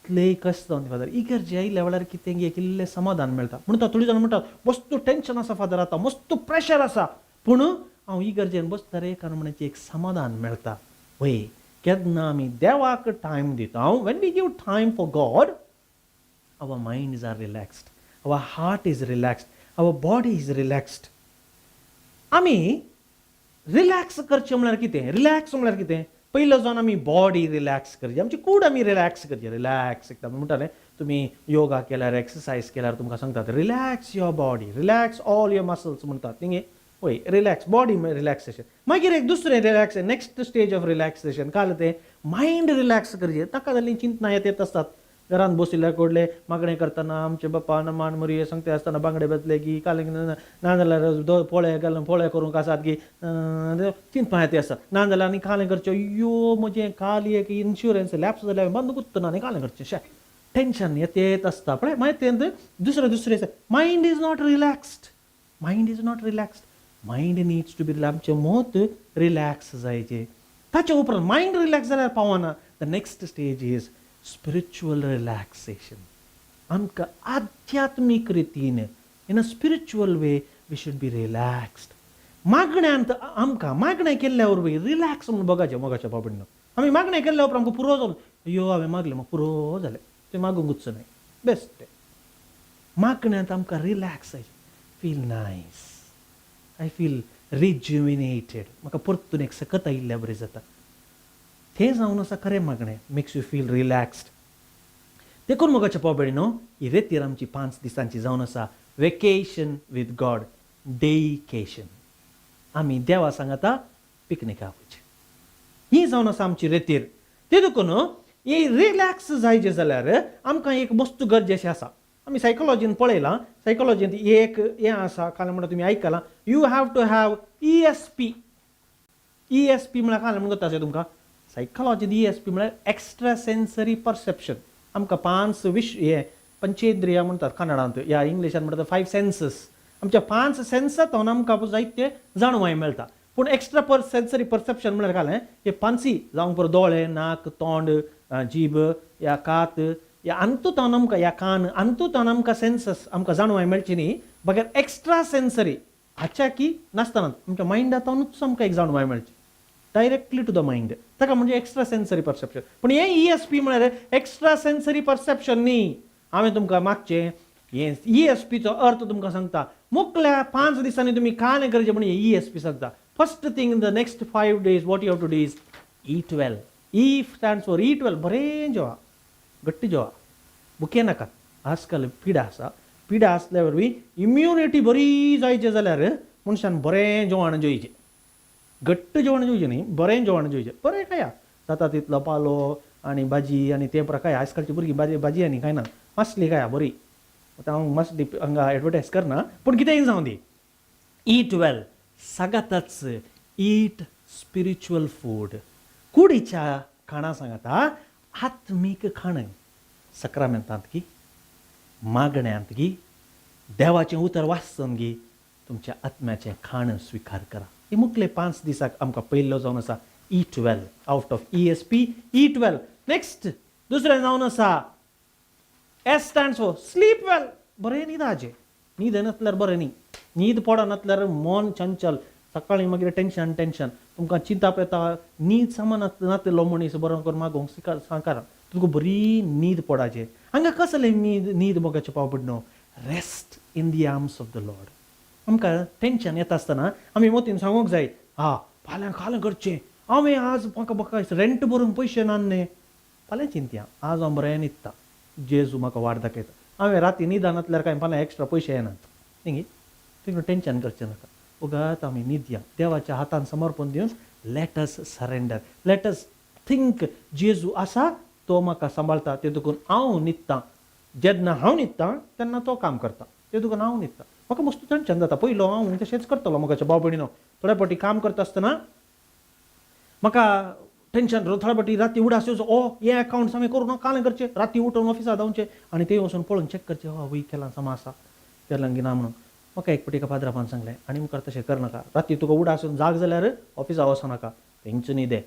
कितलेय कश्ट जावन फादर इगर्जे आयिल्ल्या वेळार कितें एक इल्लें समाधान मेळटा म्हणटा. थोडीं जाणां म्हणटात, मस्त टेन्शन आसा फादर, आतां मस्त प्रेशर आसा, पूण हांव इगर्जेन बसता रे, एका नमण्याचें एक समाधान मेळटा. वय, केन्ना आमी देवाक टायम दिता, when we give time for God, our minds are relaxed, our heart is relaxed, our body is relaxed. आमी रिलॅक्स करचें म्हळ्यार कितें? रिलॅक्स म्हळ्यार कितें? पयलो जावन आमी बॉडी रिलॅक्स करची, आमची कूड आमी रिलॅक्स करची. रिलॅक्स एकदम म्हणटाले, तुमी योगा केल्यार, एक्सरसायज केल्यार तुमकां सांगतात, relax your body, relax all your muscles म्हणटात न्ही. वय, रिलॅक्स बॉडी रिलॅक्सेशन. मागीर एक दुसरें relax, next stage of relaxation काल तें मायंड रिलॅक्स करचें. ताका जाल्लीं चिंतनां येत येत आसतात. घरांत बशिल्ल्या कडले मागणें करतना आमचे बाप्पा मान मुरये सांगते आसतना बांगडे बेतले की काल, नाजाल्यार पोळे घालून पोळे करूंक आसात की चिंतपा येता आसता. नाजाल्यार आनी कालें करचें, अय्यो म्हजें काल एक इन्शुरन्स लॅप्स जाल्यार बंद कुत्तना आनी कालें करचें, शे टेन्शन येत येत आसता. पळय, मागीर तें दुसरें दुसरें, mind is not relaxed, mind is not relaxed. Mind needs to be, आमचें मत रिलॅक्स जायचें. ताच्या उपरांत मायंड रिलॅक्स जाल्यार पावना, the next stage is spiritual relaxation. आमकां आध्यात्मीक रितीन, in a spiritual way, we should be relaxed. मागण्यांत आमकां मागणें केल्ल्या वरवीं रिलॅक्स म्हूण बघाचें. मोगाच्या बाबडीनो, आमी मागणें केल्ल्या उपरांत आमकां पुरो जालो, अय्यो हांवें मागलें, म्हाका पुरो जालें, तें मागूंकच न्हय, बेस्ट. मागण्यांत आमकां relax जायचें, feel nice, I feel rejuvenated. म्हाका परतून एक सकत आयिल्ल्या बरें जाता. तें जावन आसा खरें मागणें, makes you feel relaxed. देखून मोगाच्या भाव भयणीनो, ही रेतीर आमची 5 दिसांची जावन आसा वेकेशन विथ गॉड, डेयकेशन. आमी देवा सांगाता पिकनिकाक वचचें, ही जावन आसा आमची रेतीर. ते देखून ही रिलॅक्स जायचें जाल्यार आमकां एक वस्तू गरजेचें आसा. आमी सायकोलॉजीन पळयलां, सायकोलॉजींत एक हें आसा काल म्हणटा, तुमी आयकलां, you have to have ESP. ESP म्हळ्यार काल म्हणून आसा तुमकां सायकोलॉजीन. ईएसपी म्हळ्यार एक्स्ट्रा सेन्सरी परसेप्शन. आमकां पांच विश हे पंचेंद्रिया म्हणटात कन्नडांत या इंग्लिशान म्हणटात फायव सेन्सीस. आमच्या पांच सेन्सांत आमकां जायते जाणवाय मेळटा. पूण एक्स्ट्रा पर सेन्सरी परसेप्शन म्हळ्यार कालें हे पांची जावंक पुरो दोळे, नाक, तोंड, जीब या कात या अंतूतान आमकां या कान अंतूतान आमकां सेन्सस आमकां जाणवाय मेळची न्ही, बगैर एक्स्ट्रा सेन्सरी हाच्या की नासतना आमच्या मायंडांतूच आमकां एक जाणवाय मेळची डायरेक्टली टू the mind. ताका म्हणजे एक्स्ट्रा सेन्सरी परसेप्शन. पूण हें ई एस पी म्हळ्यार एक्स्ट्रा सेन्सरी परसेप्शन न्ही. हांवें तुमकां मागचें हें ई एस पीचो अर्थ तुमकां सांगता. मुखल्या 5 दिसांनी तुमी कांय करचें म्हण ई एस पी सांगता. First thing in the next 5 days what you have to do is eat well. E stands for eat well. बरें जेवा, घट्ट जेवा, भुके नाकात. आजकाल पिडा आसा, पिडा आसल्या वरवीं इम्युनिटी बरी जायची जाल्यार मनशान बरें जेवण जेवचें, घट्ट जेवण जेवचें न्ही, बरें जेवण जेवचें. बरें खाया, जाता तितलो पालो आनी भाजी आनी तें प्रकार. आजकालची भुरगीं भाजी भाजी आनी खायना, मासली खाया बरी. आतां हांव मासली हांगा एडवर्टायज करना, पूण कितेंय जावं दी. ईट वेल, सगातच ईट स्पिरिच्युअल फूड. कुडीच्या खाणां सांगता आत्मीक खाण, सक्रामेंतांत की मागण्यांत की देवाचें उतर वाचून गी तुमच्या आत्म्याचें खाण स्विकार करा. हे मुखले 5 दिसाक आमकां पयलो जावन आसा eat well, out of E S P eat well. Next दुसरें जावन आसा S stands for sleep well. बरें न्हिदाचें, न्हीद नासल्यार बरें न्ही, न्हीद पडनासल्यार मन चंचल, सकाळीं मागीर टेंशन टेंशन, तुमकां चिंताप येता. न्हीद सामान नातिल्लो मनीस बरो करून मागोवंक सांकार तुका बरी न्हीद पडाचें. हांगा कसलें न्हीद न्हीद मोगाचें पाव पडनो, rest in the arms of the Lord. आमकां टेंशन येता आसतना आमी मोतीन सांगूंक जाय, हा फाल्यां काल करचें, हांवें आज म्हाका म्हाका रेंट भरूंक पयशे ना न्ही, फाल्यां चिंतया, आज हांव बरें न्हिदता, जेजू म्हाका वाट दाखयता. हांवें राती न्हिदनासल्यार कांय फाल्यां एक्स्ट्रा पयशे येनात न्ही, तुमी टेंशन करचें नाका. उगात आमी न्हिदया, देवाच्या हातान समर्पण दिवन let us surrender, let us think जेजू आसा तो म्हाका सांबाळटा, ते देखून हांव न्हिदतां. जेन्ना हांव न्हिदतां तेन्ना तो काम करता, ते देखून हांव न्हिदता. म्हाका मस्त टेंशन जाता. पयलो हांव तशेंच करतलो मोगाच्या भाव भयणीनो, थोड्या फावटी काम करता आसतना म्हाका टेंशन, थोड्या फावटी राती उडास येवचो, ओ हें अकावंट्स हांवें करूं ना, कालें करचें, राती उठून ऑफिसा धांवचें आनी थंय वचून पळोवन चॅक करचें, हय वय केलां समा आसा केलां की ना म्हणून. म्हाका एक फावटी एका पाद्रापान सांगलें, आनी मुखार तशें करनाका, राती तुका उडास येवन जाग जाल्यार ऑफिसा वचनाका, थंयच न्हिदे.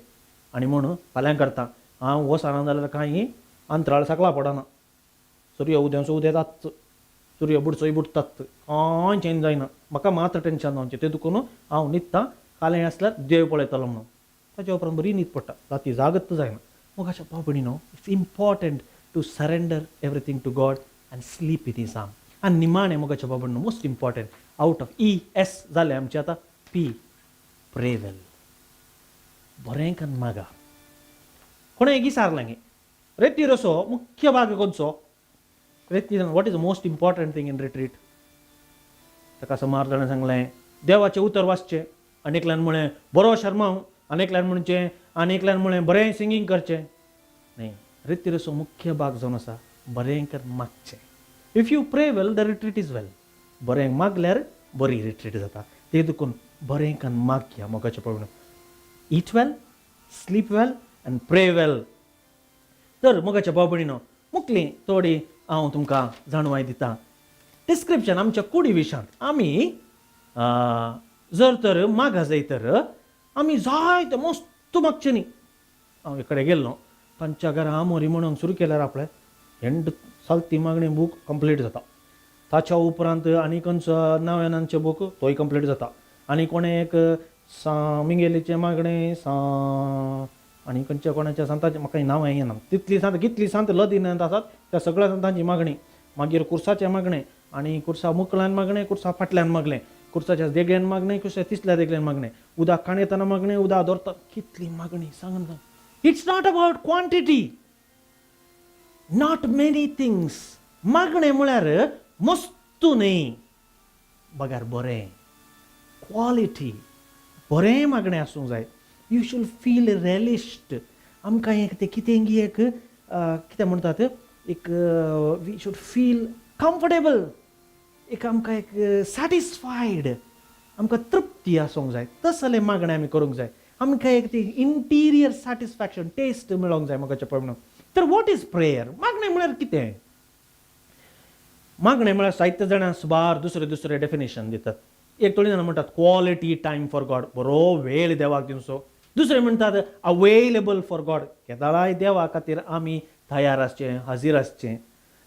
आनी म्हूण फाल्यां करता हांव वचना जाल्यार कांय अंतराळ सकला पडना, सूर्य उदेंवचो उदेतात, सूर्य बुडचोय बुडटात, कांय चेंज जायना, म्हाका मात्र टेंशन जावचें, तें देखून हांव न्हिदता, कालें आसल्यार देव पळयतलो म्हणून. ताच्या उपरांत बरी न्हीद पडटा, राती जागत जायना. मोगाच्या भाव भयणीनो, it's important to surrender everything to God and sleep in his arm. आनी निमाणें मोगाच्या भाव भयणीनो, most important out of E S जालें आमचें, आतां पी, प्रे वेल. बरें कन्न मागा. कोणें विचारलें रेतीरसो मुख्य भाग खंयचो? रेती, what is the most important thing in retreat? ताका सुमार जाणां सांगलें देवाचें उतर वाचचें, आनी एकल्यान म्हळें बरो शर्मांव, आनी एकल्यान म्हणचें, आनी एकल्यान म्हळें बरें सिंगींग करचें. न्ही, रेतीरसो मुख्य भाग जावन आसा बरें कर मागचें. If you pray well, the retreat is well. बरें मागल्यार बरी रिट्रीट जाता, ते देखून बरें कन्न मागया मोगाचें पळोवन. Eat well, sleep well and pray well. तर मोगाच्या भाव भयणीनो, मुखली थोडी हांव तुमकां जाणवाय दिता डिस्क्रिप्शन आमच्या कुडी विशांत. आमी जर तर मागा जाय तर आमी जायते मस्त मागचें न्ही. हांव एकडे गेल्लो, तांच्या घरा आमोरी म्हणून सुरू केल्यार आपलें एंड सालती मागणी बूक कंप्लीट जाता. ताच्या उपरांत आनी खंयचो नव्यानांचे बूक तोय कंप्लीट जाता. आनी कोणें एक सा मिंगेलीचें मागणें सा आनी खंयच्या कोणाच्या सांताचें म्हाका नांवां येना, तितली सांत कितली सांत लदिनांत आसात त्या सगळ्या सांतांची मागणी, मागीर कुर्साचें मागणें आनी कुर्सा मुकल्यान मागणें, कुर्सा फाटल्यान मागलें, कुर्साच्या देगल्यान मागणें, कुर्सा तिसल्या देगल्यान मागणें, उदक काणयतना मागणें, उदक दवरता, कितली मागणी सांग. It's not about quantity, not many things. मागणें म्हळ्यार मस्तू न्ही, बगर बरें क्वॉलिटी, बरें मागणें आसूंक जाय. You should feel relished. आमकां एक तें कितें एक कितें म्हणटात एक, we should feel comfortable, एक आमकां एक सॅटिस्फायड, आमकां तृप्ती आसूंक जाय. तसलें मागणें आमी करूंक जाय. आमकां एक ती इंटिरियर सॅटिस्फॅक्शन टेस्ट मेळोंक जाय मोगाच्या पळोवन. तर what is prayer? मागणें म्हळ्यार कितें? मागणें म्हळ्यार जायते जाणां सुमार दुसरे दुसरे डेफिनेशन दितात. एक थोडीं जाणां म्हणटात क्वॉलिटी टायम फॉर गॉड, बरो वेळ देवाक दिवचो. दुसरे म्हणटात अवेलेबल फॉर गॉड, केदाळाय देवा खातीर आमी तयार आसचें, हाजीर आसचें.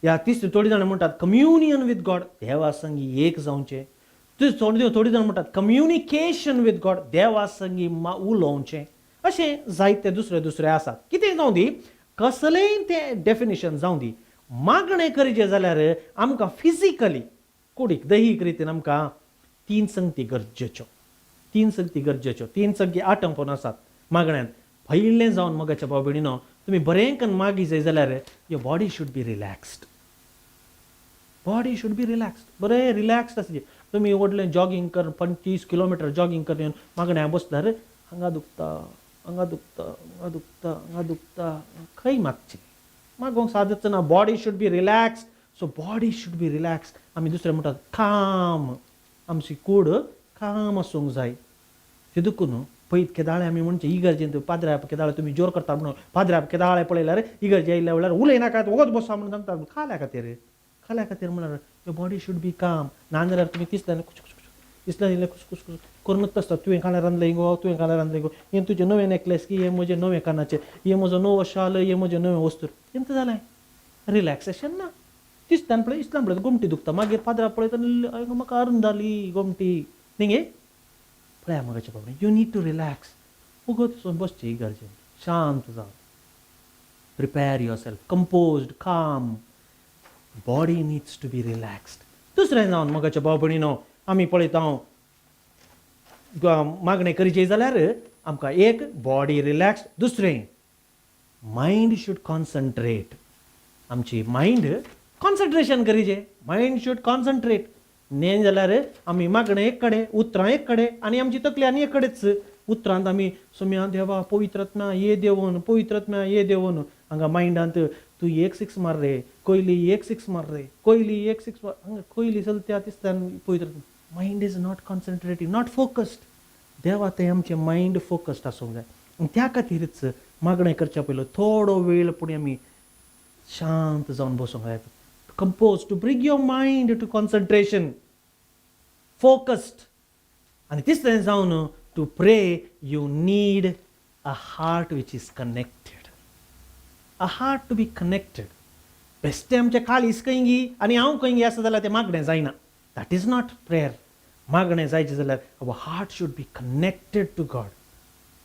या तिसरे थोडीं जाणां म्हणटात कम्युनियन विथ गॉड, देवा संगी एक जावचें. थोडीं थोडीं जाणां म्हणटात कम्युनिकेशन विथ गॉड, देवा संगी उलोवचें. अशें जायते दुसरे दुसरे आसात. कितें जावं दी, कसलेंय तें डेफिनेशन जावं दी, मागणें करचें जाल्यार आमकां फिजिकली कुडीक दैहीक रितीन आमकां तीन संगती गरजेच्यो, तीन संगती गरजेच्यो, तीन संगती आटंपून आसात मागण्यांत. पयलें जावन मोगाच्या भाव भयणीनो, तुमी बरें कन्न मागी जाय जाल्यार your body should be relaxed, body should be relaxed. बरें रिलॅक्स्ड आसचें. तुमी व्हडलें जॉगींग कर, 25 किलोमिटर जॉगींग कर येवन मागण्या बसल्यार हांगा दुखता, हांगा दुखता, हांगा दुखता, हांगा दुखता, खंय मागचें? मागोवंक सादच ना. Body should be relaxed. So body should be relaxed. आमी दुसरें म्हणटात काम, आमची कूड काम आसूंक जाय. ते देखून पयत केदाळे आमी म्हणचे इगर्जेंत पाद्र्या केदाळे तुमी जोर करता म्हणून पाद्र्या केदाळे पळयल्यार इगर्जे आयल्या वेळार उलयनाकात, वगत बसा म्हणून सांगता. खाल्या खातीर, खाल्या खातीर म्हळ्यार your body should be calm. नाजाल्यार तुमी तिसल्यान कुच कुच कुच दिसल्यान इल्लें कुस कुस कुस करूनच आसता. तुवें खाल्यार रांदलें गो, तुवें खाल्यार रांदलें गो, हें तुजें नवें नेकलेस की हें म्हजें नवें कानाचें, हें म्हजो नवो शाल, हें म्हजें नवें वस्तूर. तेंच जालें रिलॅक्सेशन ना. तिसल्यान पळय, इसल्यान पळय गोमटी दुखता. मागीर पाद्रा पळयता, म्हाका अरुण जाली गोमटी न्ही. पळया मोगाच्या बाबा, you need to relax. वगत बसचें इगर्जेंत शांत जावन, prepare yourself, composed, calm, body needs to be relaxed. दुसरें जावन मोगाच्या भाव भयणीनो, आमी पळयता मागणें करचें जाल्यार आमकां एक बॉडी रिलॅक्स, दुसरें मायंड should concentrate. आमची मायंड कॉन्सन्ट्रेशन करीचे, मायंड should concentrate. न्ही जाल्यार आमी मागणें एक कडेन, उतरां एक कडेन आनी आमची तकली आनी एक कडेच. उतरांत आमी सोम्या देवा पवित्रात्म्या ये देवून, पवित्रात्म्या ये देवून, हांगा मायंडांत तूं एक सिक्स मार रे कोयली, एक सिक्स मार रे कोयली, एक सिक्स मार. हांगा कोयली चलत्या दिसता पवित्र. Mind is not concentrating, not focused. देवा तें आमचें मायंड फोकस्ड आसूंक जाय. आनी त्या खातीरच मागणें करच्या पयलो थोडो वेळ पूण आमी शांत जावन बसूंक जाय, compose, to bring your mind to concentration, focused. आनी तिसरें जावन to pray you need a heart which is connected, a heart to be connected. बेश्टें आमचें काळीज खंय आनी हांव खंय आसा जाल्यार तें मागणें जायना. That is not prayer. मागणें जायचें जाल्यार our heart should be connected to God,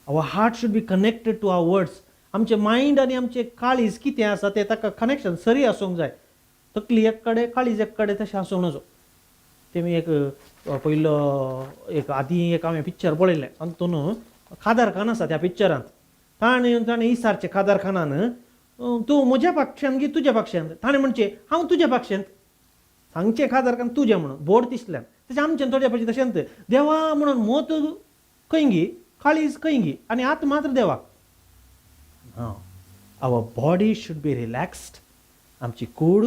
our heart should be connected to our words. आमचें मायंड आनी आमचें काळीज कितें आसा तें ताका कनेक्शन सरी आसूंक जाय. तकली एक कडेन, काळीज एक कडेन, तशें आसूंक नजो. तेमी एक पयलो एक आदीं एक हांवें पिक्चर पळयलें. तातूंत कादर खान आसा त्या पिक्चरांत. ताणें ताणें इसारचें कादर खानान, तूं म्हज्या पक्षान की तुज्या पक्षान? ताणें म्हणचें हांव तुज्या पक्षांत. सांगचें कादर खान तुजें म्हणून बोट दिसल्यान. तशें आमचें थोड्या पयशे तशेंच देवा म्हणून मोत खंय, काळीज खंय आनी आत मात्र देवाक. Our body should be relaxed, आमची कूड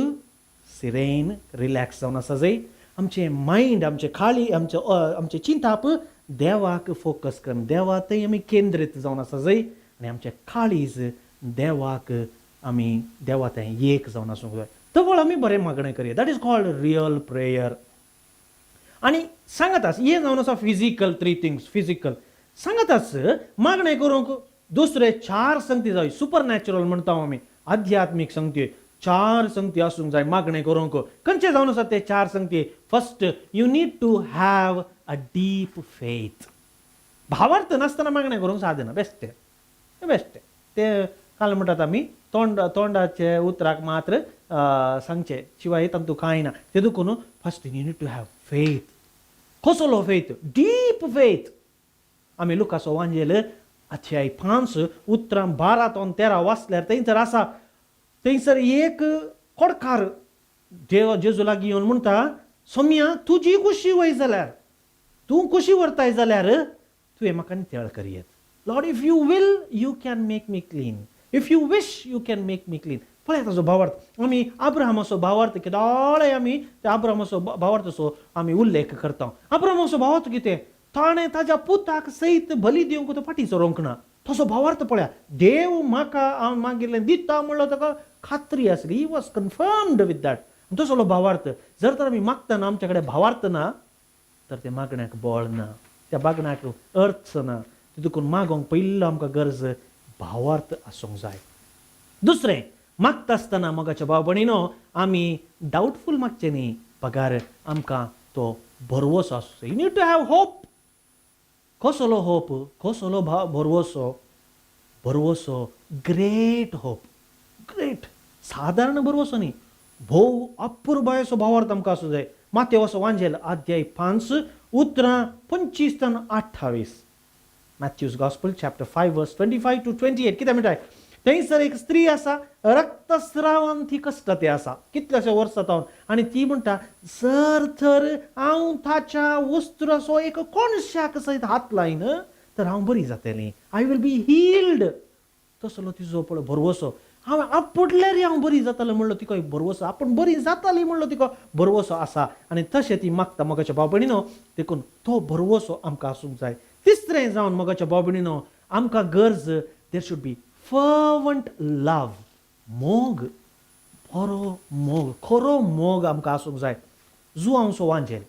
सिरेन रिलॅक्स जावन आसा जाय. आमचें मायंड, आमचें काळी, आमचें आमचें चिंताप देवाक फोकस करून देवा थंय आमी केंद्रीत जावन आसा जाय आनी आमचें काळीज देवाक आमी देवा थंय एक जावन आसूंक जाय. तवळ आमी बरें मागणें करया. That is called real prayer. आनी सांगत आस हें जावन आसा फिजिकल, थ्री थिंग्स फिजिकल सांगत आस. मागणें करूंक दुसरे चार संगती जाय. सुपर नॅचरल म्हणटा आमी, आध्यात्मीक संगती, चार संगती आसूंक जाय मागणें करूंक. खंयचे जावन आसा ते चार संगती? First, you need to have a deep faith. भावार्थ नासतना मागणें करूंक सादना. बेश्टें बेश्टें तें काल म्हणटात आमी तोंड तोंडाचे उतराक मात्र सांगचें, शिवाय तातूंत कांय ना. ते देखून first you need to have faith. कसलो फेथ? Deep faith. आमी लुकासो वांजेल अध्याय 5 उतरां 12 ते 13 वाचल्यार थंयसर आसा. थंयसर एक कोडकार देव जेजू लागीं येवन म्हणटा, सोम्या, तुजी खुशी वय जाल्यार, तूं खुशी व्हरताय जाल्यार तुवें म्हाका नितळ करयेत. Lord, if you will, you can make me clean. If you wish, you can make me clean. पळय ताजो भावार्थ. आमी अब्राहमाचो भावार्थ केदोळे आमी त्या अब्राहमाचो भावार्थाचो आमी उल्लेख करता. अब्राहमाचो भावार्थ कितें? ताणें ताज्या पुताक सयत बली दिवंक तो फाटीं सरोंक ना. तसो भावार्थ पळया, देव म्हाका हांव मागिल्लें दिता म्हणलो ताका खात्री आसली. He was confirmed with that. तसलो भावार्थ जर तर आमी मागतना आमच्या कडेन भावार्थ ना तर त्या मागण्याक बळ ना, त्या मागण्याक अर्थ ना. देखून मागोंक पयलो आमकां गरज भावार्थ आसूंक जाय. दुसरें, मागता आसतना मोगाच्या भाव भयणीनो आमी डावटफूल मागचें न्ही, पगार आमकां तो भरवसो आसूं. You need to have hope. कसलो होप? कसलो भरवसो? भरवसो ग्रेट होप, ग्रेट, सादारण भरवसो न्ही, भोव अपुरबायेचो भावार्थ आमकां आसूं जाय. मातेवसो वांजेल अध्याय 5 उतरां 25 तान 28, Matthew's gospel chapter 5 verse 25 to 28. कितें म्हणटाय? थंयसर एक स्त्री आसा, रक्तस्रावान ती कश्ट ते आसा कितल्याशा वर्सां तावन, आनी ती म्हणटा जर तर हांव ताच्या वस्त्राचो एक कोणशाक सयत हात लायन तर हांव बरी जातली, I will be healed. तसलो तिजो पळय भरवसो. हांव आपुडल्यार हांव बरी जातलें म्हणलो तिका एक भरवसो, आपूण बरी जाताली म्हणलो तिका भरवसो आसा, आनी तशें ती मागता मोगाच्या भाव भयणीनो. देखून तो भरवसो आमकां आसूंक जाय. तिसरें जावन मोगाच्या भाव भयणीनो आमकां गरज there should be fervent love, मोग, बरो मोग, खरो मोग आमकां आसूंक जाय. जुवांवचो वांजेल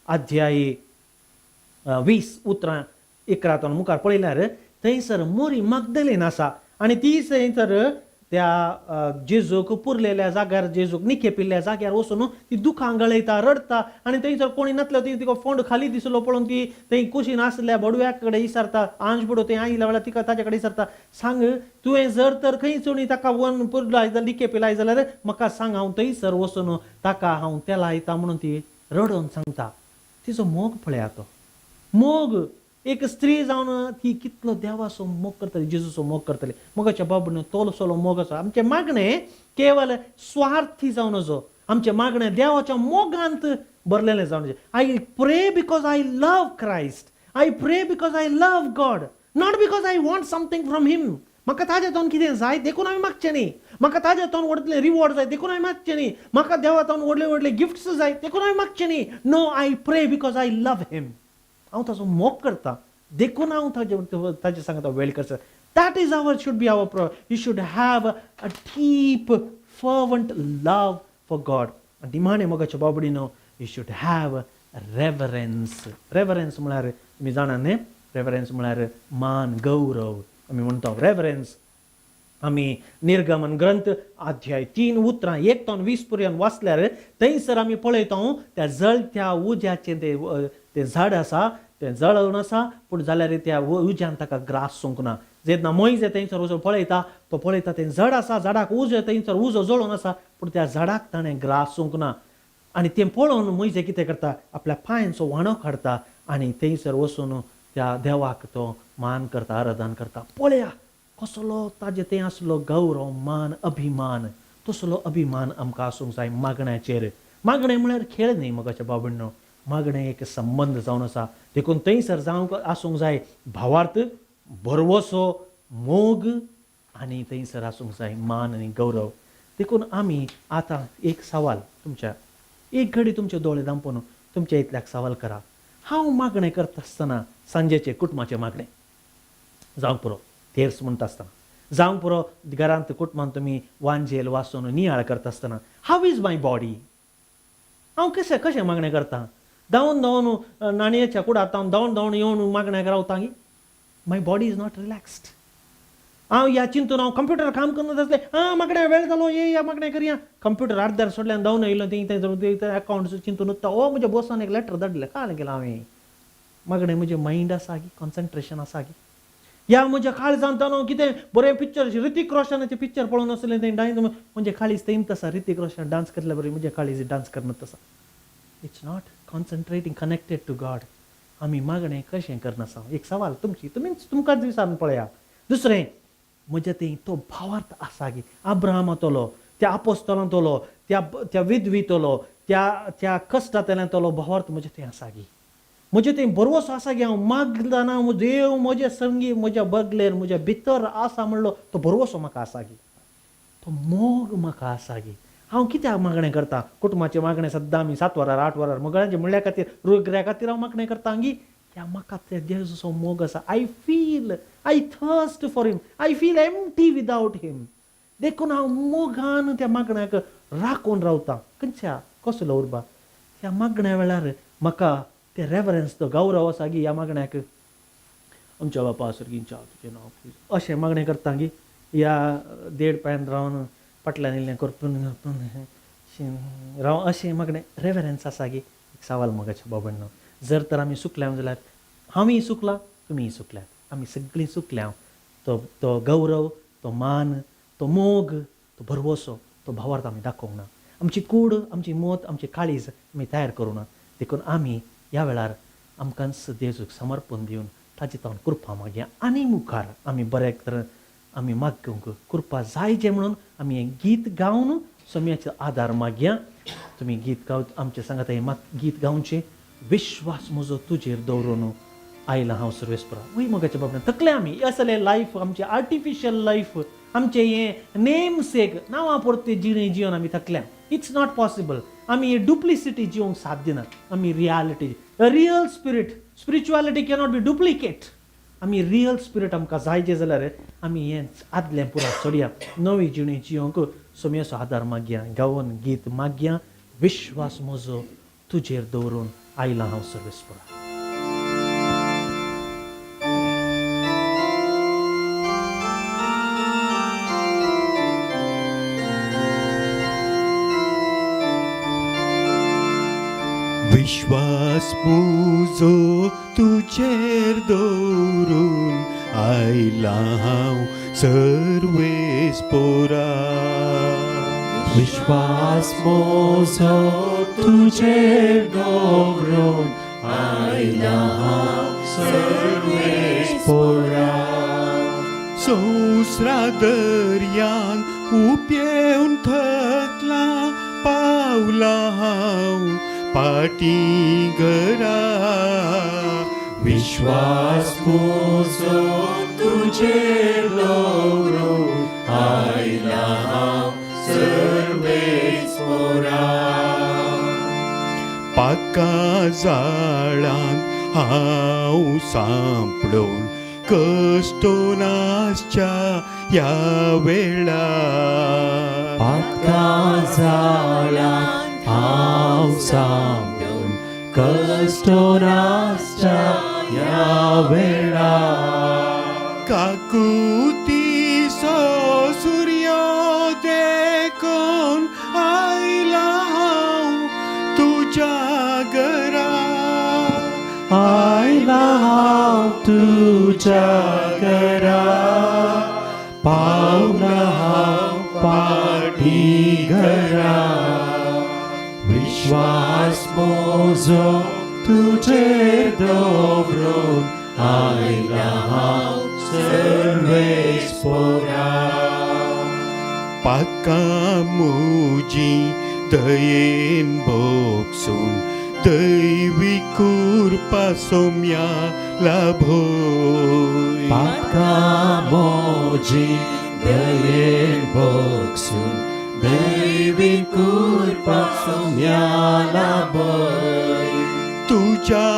अध्याय 20 उतरां 11 तावन मुखार पळयल्यार थंयसर मोरी मागदलीन आसा, आनी ती थंयसर त्या जेजूक पुरलेल्या जाग्यार, जेजूक निखेपिल्ल्या जाग्यार वचून ती दुखां गळयता, रडटा, आनी थंयसर कोणी नासलो ती तिका फोंड खाली दिसलो पळोवन ती थंय कुशीन आसल्या बडव्या कडेन विचारता, आंज बुडो थंय आयिल्ल्या वेळार तिका ताच्या कडेन विचारता, सांग तुवें जर तर खंय चोणी ताका वन पुरलाय जाल्यार निखेपिलाय जाल्यार म्हाका सांग, हांव थंयसर वचून ताका हांव तेलायता म्हणून ती रडोवन सांगता. तिचो मोग पळया, तो मोग. एक स्त्री जावन ती कितलो देवाचो मोग करतली, जेजूचो मोग करतली. मोगाच्या बाबून तोलसोलो मोग आसा. आमचें मागणें केवल स्वार्थी जावन असो, आमचें मागणें देवाच्या मोगांत भरलेलें जावन. I pray because I love Christ, I pray because I love God, not because I want something from him. म्हाका ताज्या तावन कितें जाय देखून हांवें मागचें न्ही, म्हाका ताज्या तावन व्हडलें रिवॉर्ड जाय देखून हांवें मागचें न्ही, म्हाका देवा तावन व्हडले व्हडले गिफ्ट्स जाय देखून हांवें मागचें न्ही. No, I pray because I love him. हांव ताचो मोग करता देखून हांव ताजे सांगता वेळ करता. That is our should be our pro. You should have a deep fervent love for God. निमाणें मोगाच्या बाबडीनो you should have reverence. Reverence म्हळ्यार तुमी जाणा न्ही, रेवरन्स म्हळ्यार मान, गौरव आमी म्हणटा रेवरन्स. आमी निर्गमन ग्रंथ अध्याय 3 उतरां 1 तावन 20 पर्यंत वाचल्यार थंयसर आमी पळयता त्या जळत्या उज्याचें तें झाड आसा, तें जळोवन आसा, पूण जाल्यार त्या उज्यान ताका ग्रास सूंक ना. जेन्ना मोयजे थंयसर वचून पळयता, तो पळयता तें झाड आसा, झाडाक उजो, थंयसर उजो जळोवन आसा, पूण त्या झाडाक ताणें ग्रास सूंक ना. आनी तें पळोवन मोयजे कितें करता, आपल्या पांयांचो व्हाणो काडटा आनी थंयसर वचून त्या देवाक तो मान करता, आराधन करता. पळया कसलो ताजें तें आसलो गौरव, मान, अभिमान. तसलो अभिमान आमकां आसूंक जाय मागण्याचेर. मागणें म्हळ्यार खेळ न्ही मोगाच्या बाबडनो, मागणें एक संबंद जावन आसा. देखून थंयसर जावंक आसूंक जाय भावार्थ, भरवसो, मोग, आनी थंयसर आसूंक जाय मान आनी गौरव. देखून आमी आतां एक सवाल तुमच्या, एक घडी तुमचे दोळे दांपून तुमच्या इतल्याक सवाल करा. हांव मागणें करता आसतना सांजेचें कुटुंबाचें मागणें जावंक पुरो, तेर्स म्हणटा आसतना जावंक पुरो, घरांत कुटुंबान तुमी वांजेल वाचून नियाळ करता आसतना how is my body, हांव कशें कशें मागणें करता? धांवन धांवन नाणयेच्या कुडात हांव धांवन धांवन येवन मागणें रावता की my body is not relaxed. हांव ह्या चिंतून हांव कंप्युटर काम करत आसलें, आं मागण्या वेळ जालो, ये या मागणें करया. कंप्युटर अर्द्यार सोडल्यान धांवन येयलो, थंय थंय अकावंट्स चिंतून उत्ता. ओ म्हज्या बॉसान एक लेटर धाडलें, काल केलां हांवें. मागणें म्हजें मायंड आसा की, कॉन्सन्ट्रेशन आसा की, ह्या म्हज्या काळजांत न्हू कितें बरें पिक्चर ऋतिक रोशनाचें पिक्चर पळोवन आसलें, तें डान्स म्हणजे काळीज थंयच आसा. ऋतिक रोशन डान्स करल्या बरें म्हजें काळीज डान्स करत आसा. It's not concentrating, connected to God. आमी मागणें कशें करनासा? एक सवाल तुमची तुमीच तुमकांच विचारून पळया. दुसरें, म्हज्या थंय तो भावार्थ आसा की अब्राहमातलो, त्या आपोस्तलांतलो, त्या त्या विधवीतलो, त्या त्या कश्टांतल्यातलो भावार्थ म्हज्या थंय आसा की, म्हजे थंय भरवसो आसा की हांव मागतना देव म्हज्या संगी, म्हज्या बगलेर, म्हज्या भितर आसा म्हणलो तो भरवसो म्हाका आसा की, तो मोग म्हाका आसा की. हांव कित्याक मागणें करता? कुटुंबाचें मागणें सद्दां आमी 7 वरार 8 वरार मगळ्यांचें म्हणल्या खातीर, रोगऱ्या खातीर हांव मागणें करता की ह्या म्हाका ते जेजूचो मोग आसा. I feel, I thirst for him, I feel empty without him. देखून हांव मोगान त्या मागण्याक राखून रावतां. खंयच्या कसलो उर्बा ह्या मागण्या वेळार म्हाका ते रेवरन्स, तो गौरव आसा गी ह्या मागण्याक. आमच्या बापा सर्गींच्या, तुजें नांव अशें मागणें करता गी, ह्या देड पांयान रावन फाटल्यान इल्लें करपून राव अशें मागणें रेवरन्स आसा गी. एक सवाल मोगाच्या बाबांनो, जर तर आमी चुकल्या जाल्यार हांवूय चुकलां, तुमीय चुकल्यात, आमी सगळीं चुकल्या. तो तो गौरव, तो मान, तो मोग, तो भरवसो, तो भावार्थ आमी दाखोवंक ना. आमची कूड, आमची मत, आमची काळीज आमी तयार करूं ना. देखून आमी ह्या वेळार आमकांच जेजूक समर्पण दिवन ताजे तावन कृपा मागया आनी मुखार आमी बरे तर आमी मागूंक कृपा जायचे म्हणून आमी हें गीत गावन सोम्याचो आदार मागया. तुमी गीत गाव आमचे सांगात, हें गीत गावचें. विश्वास म्हजो तुजेर दवरून आयला हांव सर्वेस्परा. वय मोगाच्या बाबा, तकले आमी असले लायफ, आमचें आर्टिफिशियल लायफ, आमचें हें नेम सेक नांवां पुरतें जिणें जिवन आमी थकल्या. It's not possible. आमी डुप्लिसिटी जिवंक साध्य ना. आमी reality, real spirit, spirituality cannot be duplicate. आमी रियल स्पिरीट आमकां जायचे जाल्यार आमी हें आदलें पुरा सोडया, नवी जिणे जिवंक सोम्याचो आदार मागया. गावन गीत मागया, विश्वास म्हजो तुजेर दवरून आयला हांव सर्वेस्परा. विश्वास मुजो तुजेर दवरून आयला हांव सर्वेस्पोरा. विश्वास मोजो तुजेर दवरून आयला हांव सर्वेस्पोरा. संवसारा दर्यान उपेवन थकला पावला हांव पाटी घरा. विश्वास मोजो तुजेर दवरून आयला हांव सर्वेस्पोरा. पाका जाळांत हांव सांपडून कश्टोन आसच्या ह्या वेळार. पातका जाळांत हांव सांपडून कश्टोन आसच्या ह्या वेळार. काकुतीचो सुर्यो देखून आयला हांव तुज्या घरा. आयला हांव तुज्या घरा, पावला हांव पाटी घरा. विश्वास मोजो तुजेर दवरून आयला हांव सर्वेस्पोरा. पातकां म्हजी दयेन भोगसून दैवी कृपा सोम्या लाभय. पातकां म्हजी दयेन भोगसून दैवी कृपा सोम्या लाभय. तुज्या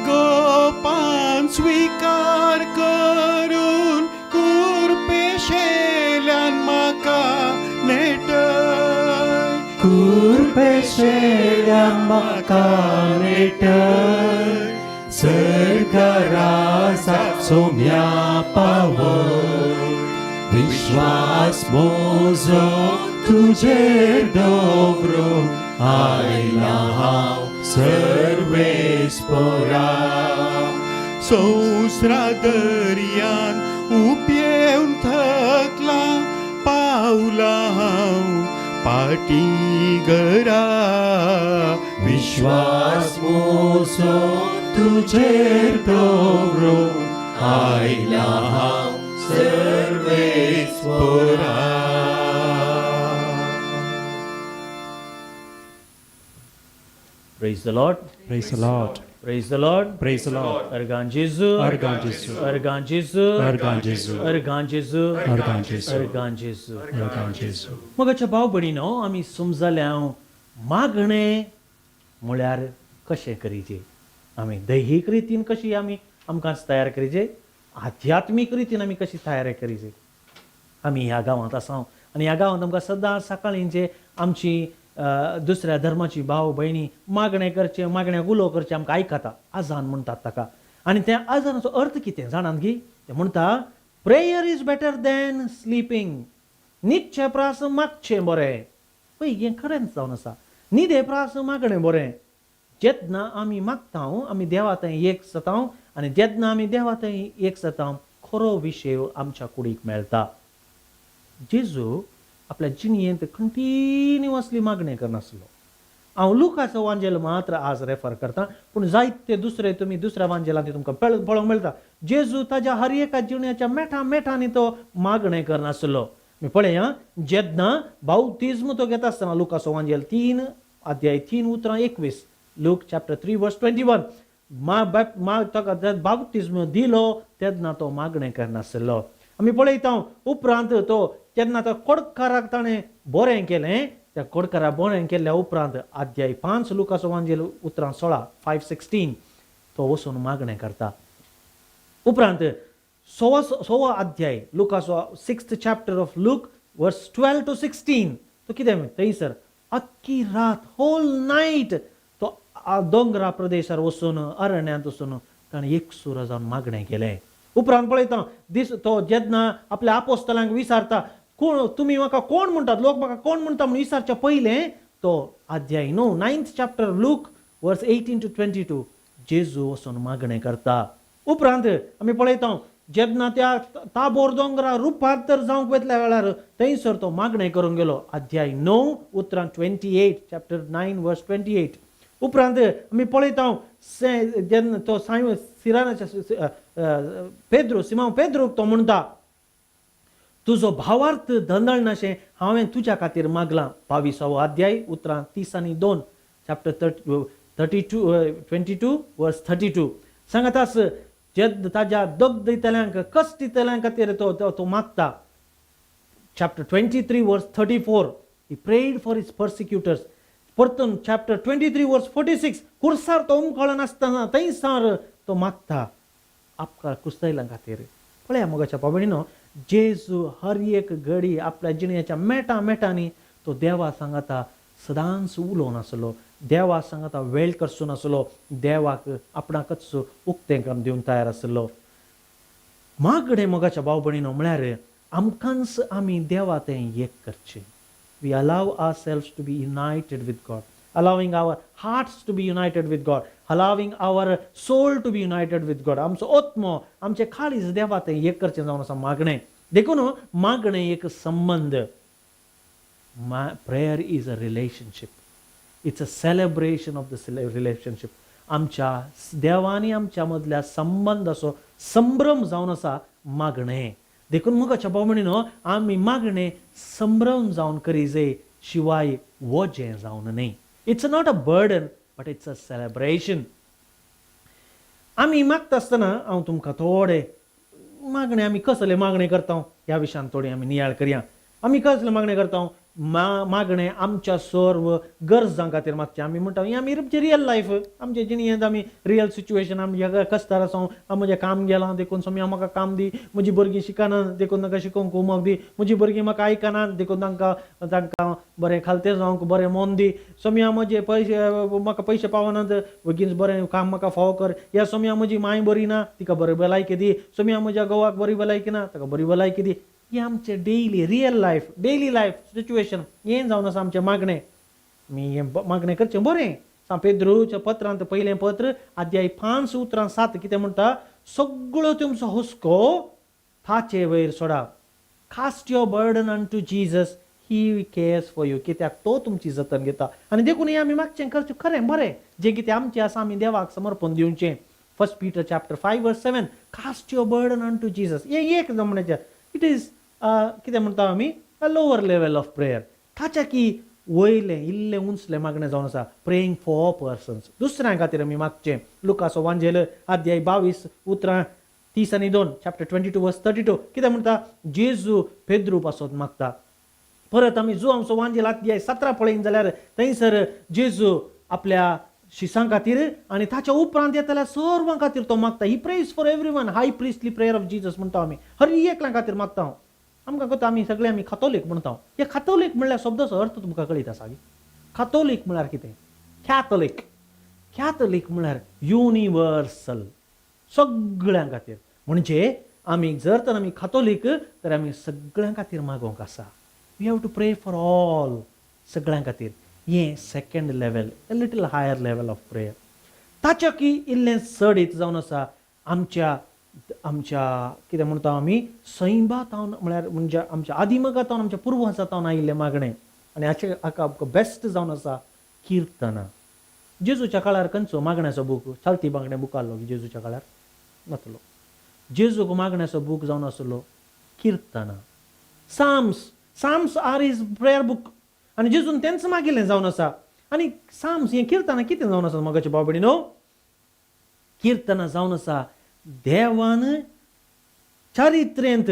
गोपान स्विकार करून कुरपेशेल्यान म्हाका नेटय. कुरपेशेल्यान म्हाका नेटय, सर्गराजा सोम्या पावय. विश्वास मोजो तुजेर दवरून आयला हांव सर्वेस्पोरा. संवसारा दर्यान उपेवन थकला पावला हांव पाटी घरा. विश्वास मोजो तुजेर दवरून आयला हांव सर्वेस्पोरा. Praise the Lord. Praise the Lord. Praise the Lord. Praise the Lord. अर्गां जेजू. अर्गां जेजू. अर्गां जेजू. अर्गां जेजू. अर्गां जेजू. अर्गां जेजू. अर्गां जेजू. अर्गां जेजू. मोगाच्या भाव भयणीनो, आमी समजल्या मागणें म्हळ्यार कशें करीचें. आमी दैहीक रितीन कशी आमी आमकांच तयार करीजे, आध्यात्मीक रितीन आमी कशी तयारी करीजे. आमी ह्या गांवांत आसा आनी ह्या गांवांत आमकां सदां सकाळीं जे आमची दुसऱ्या धर्माची भाव भयणी मागणें करचें, मागण्याक उलो करचें आमकां आयकता. आजान म्हणटात ताका. आनी त्या आजानाचो अर्थ कितें जाणात गी? ते म्हणटा, prayer is better than sleeping. न्हिदचे प्रास मागचें बरें. पळय, हें खरेंच जावन आसा. न्हिदे प्रास मागणें बरें. जेन्ना आमी मागता, आमी देवा थंय एक जाता आनी जेन्ना आमी देवा थंय एक जाता, खरो विशय आमच्या कुडीक मेळटा. जेजू आपल्या जिणयेंत कंटिन्युअसली मागणें करनासलो. हांव लुकाचो वांजेल मात्र आज रेफर करता, पूण जायते दुसरे तुमी दुसऱ्या वांजेलांत तुमकां पळोवंक मेळटा. जेजू ताज्या हर एका जिणेच्या मेठा मेठांनी तो मागणें करनासलो. मी पळया, जेन्ना बाउतिज्म तो घेता आसतना, लुकाचो वांजेल 3 अध्याय 3 उतरां 21, Luke chapter 3 verse 21, मा मा ताका बाप्तिज्म दिलो तेन्ना तो मागणें करनासलो. आमी पळयता, उपरांत तो जेन्ना तो कोडकाराक ताणें बरें केलें, त्या कोडकाराक बरें केल्ल्या उपरांत अध्याय 5 लुकाचो वांजेल उतरां 16, 5:16, तो वचून मागणें करता. उपरांत 6वा अध्याय लुकाचो, sixth chapter of Luke, verse 12 to 16, तो कितें थंयसर अख्खी रात, होल नायट तो दोंगरा प्रदेशार वचून, अरण्यांत वचून ताणें एकसुरो जावन मागणें केलें. उपरांत पळयता, दीस तो जेन्ना आपल्या आपोस्तलांक विचारता, कोण तुमी म्हाका कोण म्हणटात, लोक म्हाका कोण म्हणटा म्हणून विचारच्या पयलें, तो अध्याय 9, ninth chapter Luke, verse 18 to 22, जेजू वचून मागणें करता. उपरांत आमी पळयता, जेन्ना त्या ताबोर दोंगरा रुपांतर जावंक वतल्या वेळार थंयसर तो मागणें करूंक गेलो, अध्याय 9 उतरां 28, chapter 9 verse 28. उपरांत आमी पळयता, जेन्ना तो साय सिरानाच्या पेद्रू, सिमांव पेद्रूक तो म्हणटा, तुजो भावार्थ धंदळनाशें हांवें तुज्या खातीर मागलां, 22वो अध्याय उतरां 32, chapter 32, 22 verse 32. सांगातास जे ताज्या दग दितल्यांक, कश्ट दितल्यांक खातीर तो तो तो मागता. Chapter 23 verse 34, he prayed for his persecutors. परतून chapter 23 verse 46, कुर्सार तो उमकळनासतना थंयसर तो मागता आपका कुस्तायलां खातीर. पळया मोगाच्या भाव, जेजू हर एक घडी आपल्या जिणेच्या मेटा मेटांनी तो देवा सांगाता सदांच उलोवन आसलो, देवा सांगाता वेळ करचो नासलो, देवाक आपणाकच उक्तें करून दिवन तयार आसलो. मागणें, मोगाच्या भाव भयणीनो, म्हळ्यार आमकांच आमी देवा तें एक करचें. We allow ourselves to be united with God, allowing our hearts to be united with God, allowing our soul to be united with God. आमचो आत्मो, आमचें काळीज देवा तें एक करचें जावन आसा मागणें. देखून मागणें एक संबंद. Prayer is a relationship. It's a celebration of the relationship. आमच्या देवानी आमच्या मदल्या संबंदाचो संभ्रम जावन आसा मागणें. देखून मोगाच्या भाव न्हू, आमी मागणें संभ्रम जावन करीजे, शिवाय वजें जावन न्हय. It's not a burden, but it's a celebration. आमी मागता आसतना हांव तुमकां थोडे मागणें, आमी कसले मागणें करता ह्या विशयान थोडी आमी नियाळ करया. आमी कसले मागणें करता? मागणें आमच्या सर्व गरजां खातीर मागचें. आमी म्हणटा, हें आमी आमचें रियल लायफ, आमचे जिणेंत आमी रियल सिच्युएशन, आमी कसतार आसा, हांव म्हजें काम गेलां, देखून स्वामी म्हाका काम दी. म्हजी भुरगीं शिकना, देखून तांकां शिकोवंक उमक दी. म्हजी भुरगीं म्हाका आयकना, देखून तांकां तांकां बरें खालतें जावंक बरें मन दी. सोमया, म्हजे पयशे, म्हाका पयशे पावनात, बेगीन बरें काम म्हाका फावो कर. या सोमया, म्हजी मांय बरी ना, तिका बरी भलायकी दी. सोमया, म्हज्या घोवाक बरी भलायकी ना, ताका बरी भलायकी दी. हें आमचें daily real life, daily life situation हें जावन आसा आमचें मागणें. आमी हें मागणें करचें बरें. सांत पेद्रूच्या पत्रांत, पयलें पत्र अध्याय 5 उतरां 7 कितें म्हणटा? सगळो तुमचो हुस्को ताचे वयर सोडा. Cast your burden unto Jesus, he cares for you. कित्याक तो तुमची जतन घेता. आनी देखून हें आमी मागचें, करचें खरें बरें. जें कितें आमचें आसा आमी देवाक समर्पण दिवचें. First Peter chapter 5 verse 7, cast your burden unto Jesus. हें एक म्हणण्याचें, it is कितें म्हणटा आमी, a lower level of prayer. ताच्या की वयलें इल्लें उंचलें मागणें जावन आसा प्रेईंग फॉर पर्सन्स. दुसऱ्यां खातीर आमी मागचें. लुकाचो वांजेल अध्याय 22 उतरां 32, chapter 22 verse 32, कितें म्हणटा? जेजू पेद्रू पासत मागता. परत आमी जुवांवचो वांजेल अध्याय 17 पळयन जाल्यार थंयसर जेजू आपल्या शिसां खातीर आनी ताच्या उपरांत येतल्या सर्वां खातीर तो मागता. He prays for everyone. High priestly prayer of Jesus म्हणटा आमी. हर एकल्या खातीर मागता हांव. आमकां कळटा, आमी सगळे आमी खातोलीक म्हणटा. हे खातोलीक म्हणल्यार शब्दाचो अर्थ तुमकां कळीत आसा? खातोलीक म्हळ्यार कितें? कॅथोलीक. कॅथोलीक म्हळ्यार युनिवर्सल, सगळ्यां खातीर. म्हणजे आमी जर तर आमी खातोलीक तर आमी सगळ्यां खातीर मागोवंक आसा. We have to pray for all, सगळ्यां खातीर. हें second level, a little higher level of prayer. ताच्या की इल्लें चडीत जावन आसा आमच्या आमच्या कितें म्हणटा आमी, सैंबा तावन, म्हळ्यार म्हणजे आमच्या आदिमगा तावन, आमच्या पुर्वजा तावन आयिल्लें मागणें. आनी हाचे हाका आमकां बेस्ट जावन आसा किर्तनां. जेजूच्या काळार खंयचो मागण्याचो बूक, चालती मागणें बूक आहलो जेजूच्या काळार? नातलो. जेजूक मागण्याचो बूक जावन आसलो किर्तनां, Psalms. Psalms are his prayer book. आनी जेजून तेंच मागिल्लें जावन आसा. आनी साम्स हें किर्तनां कितें जावन आसा, मोगाचे भाव भयणीनो? किर्तनां जावन आसा देवान चारित्रेंत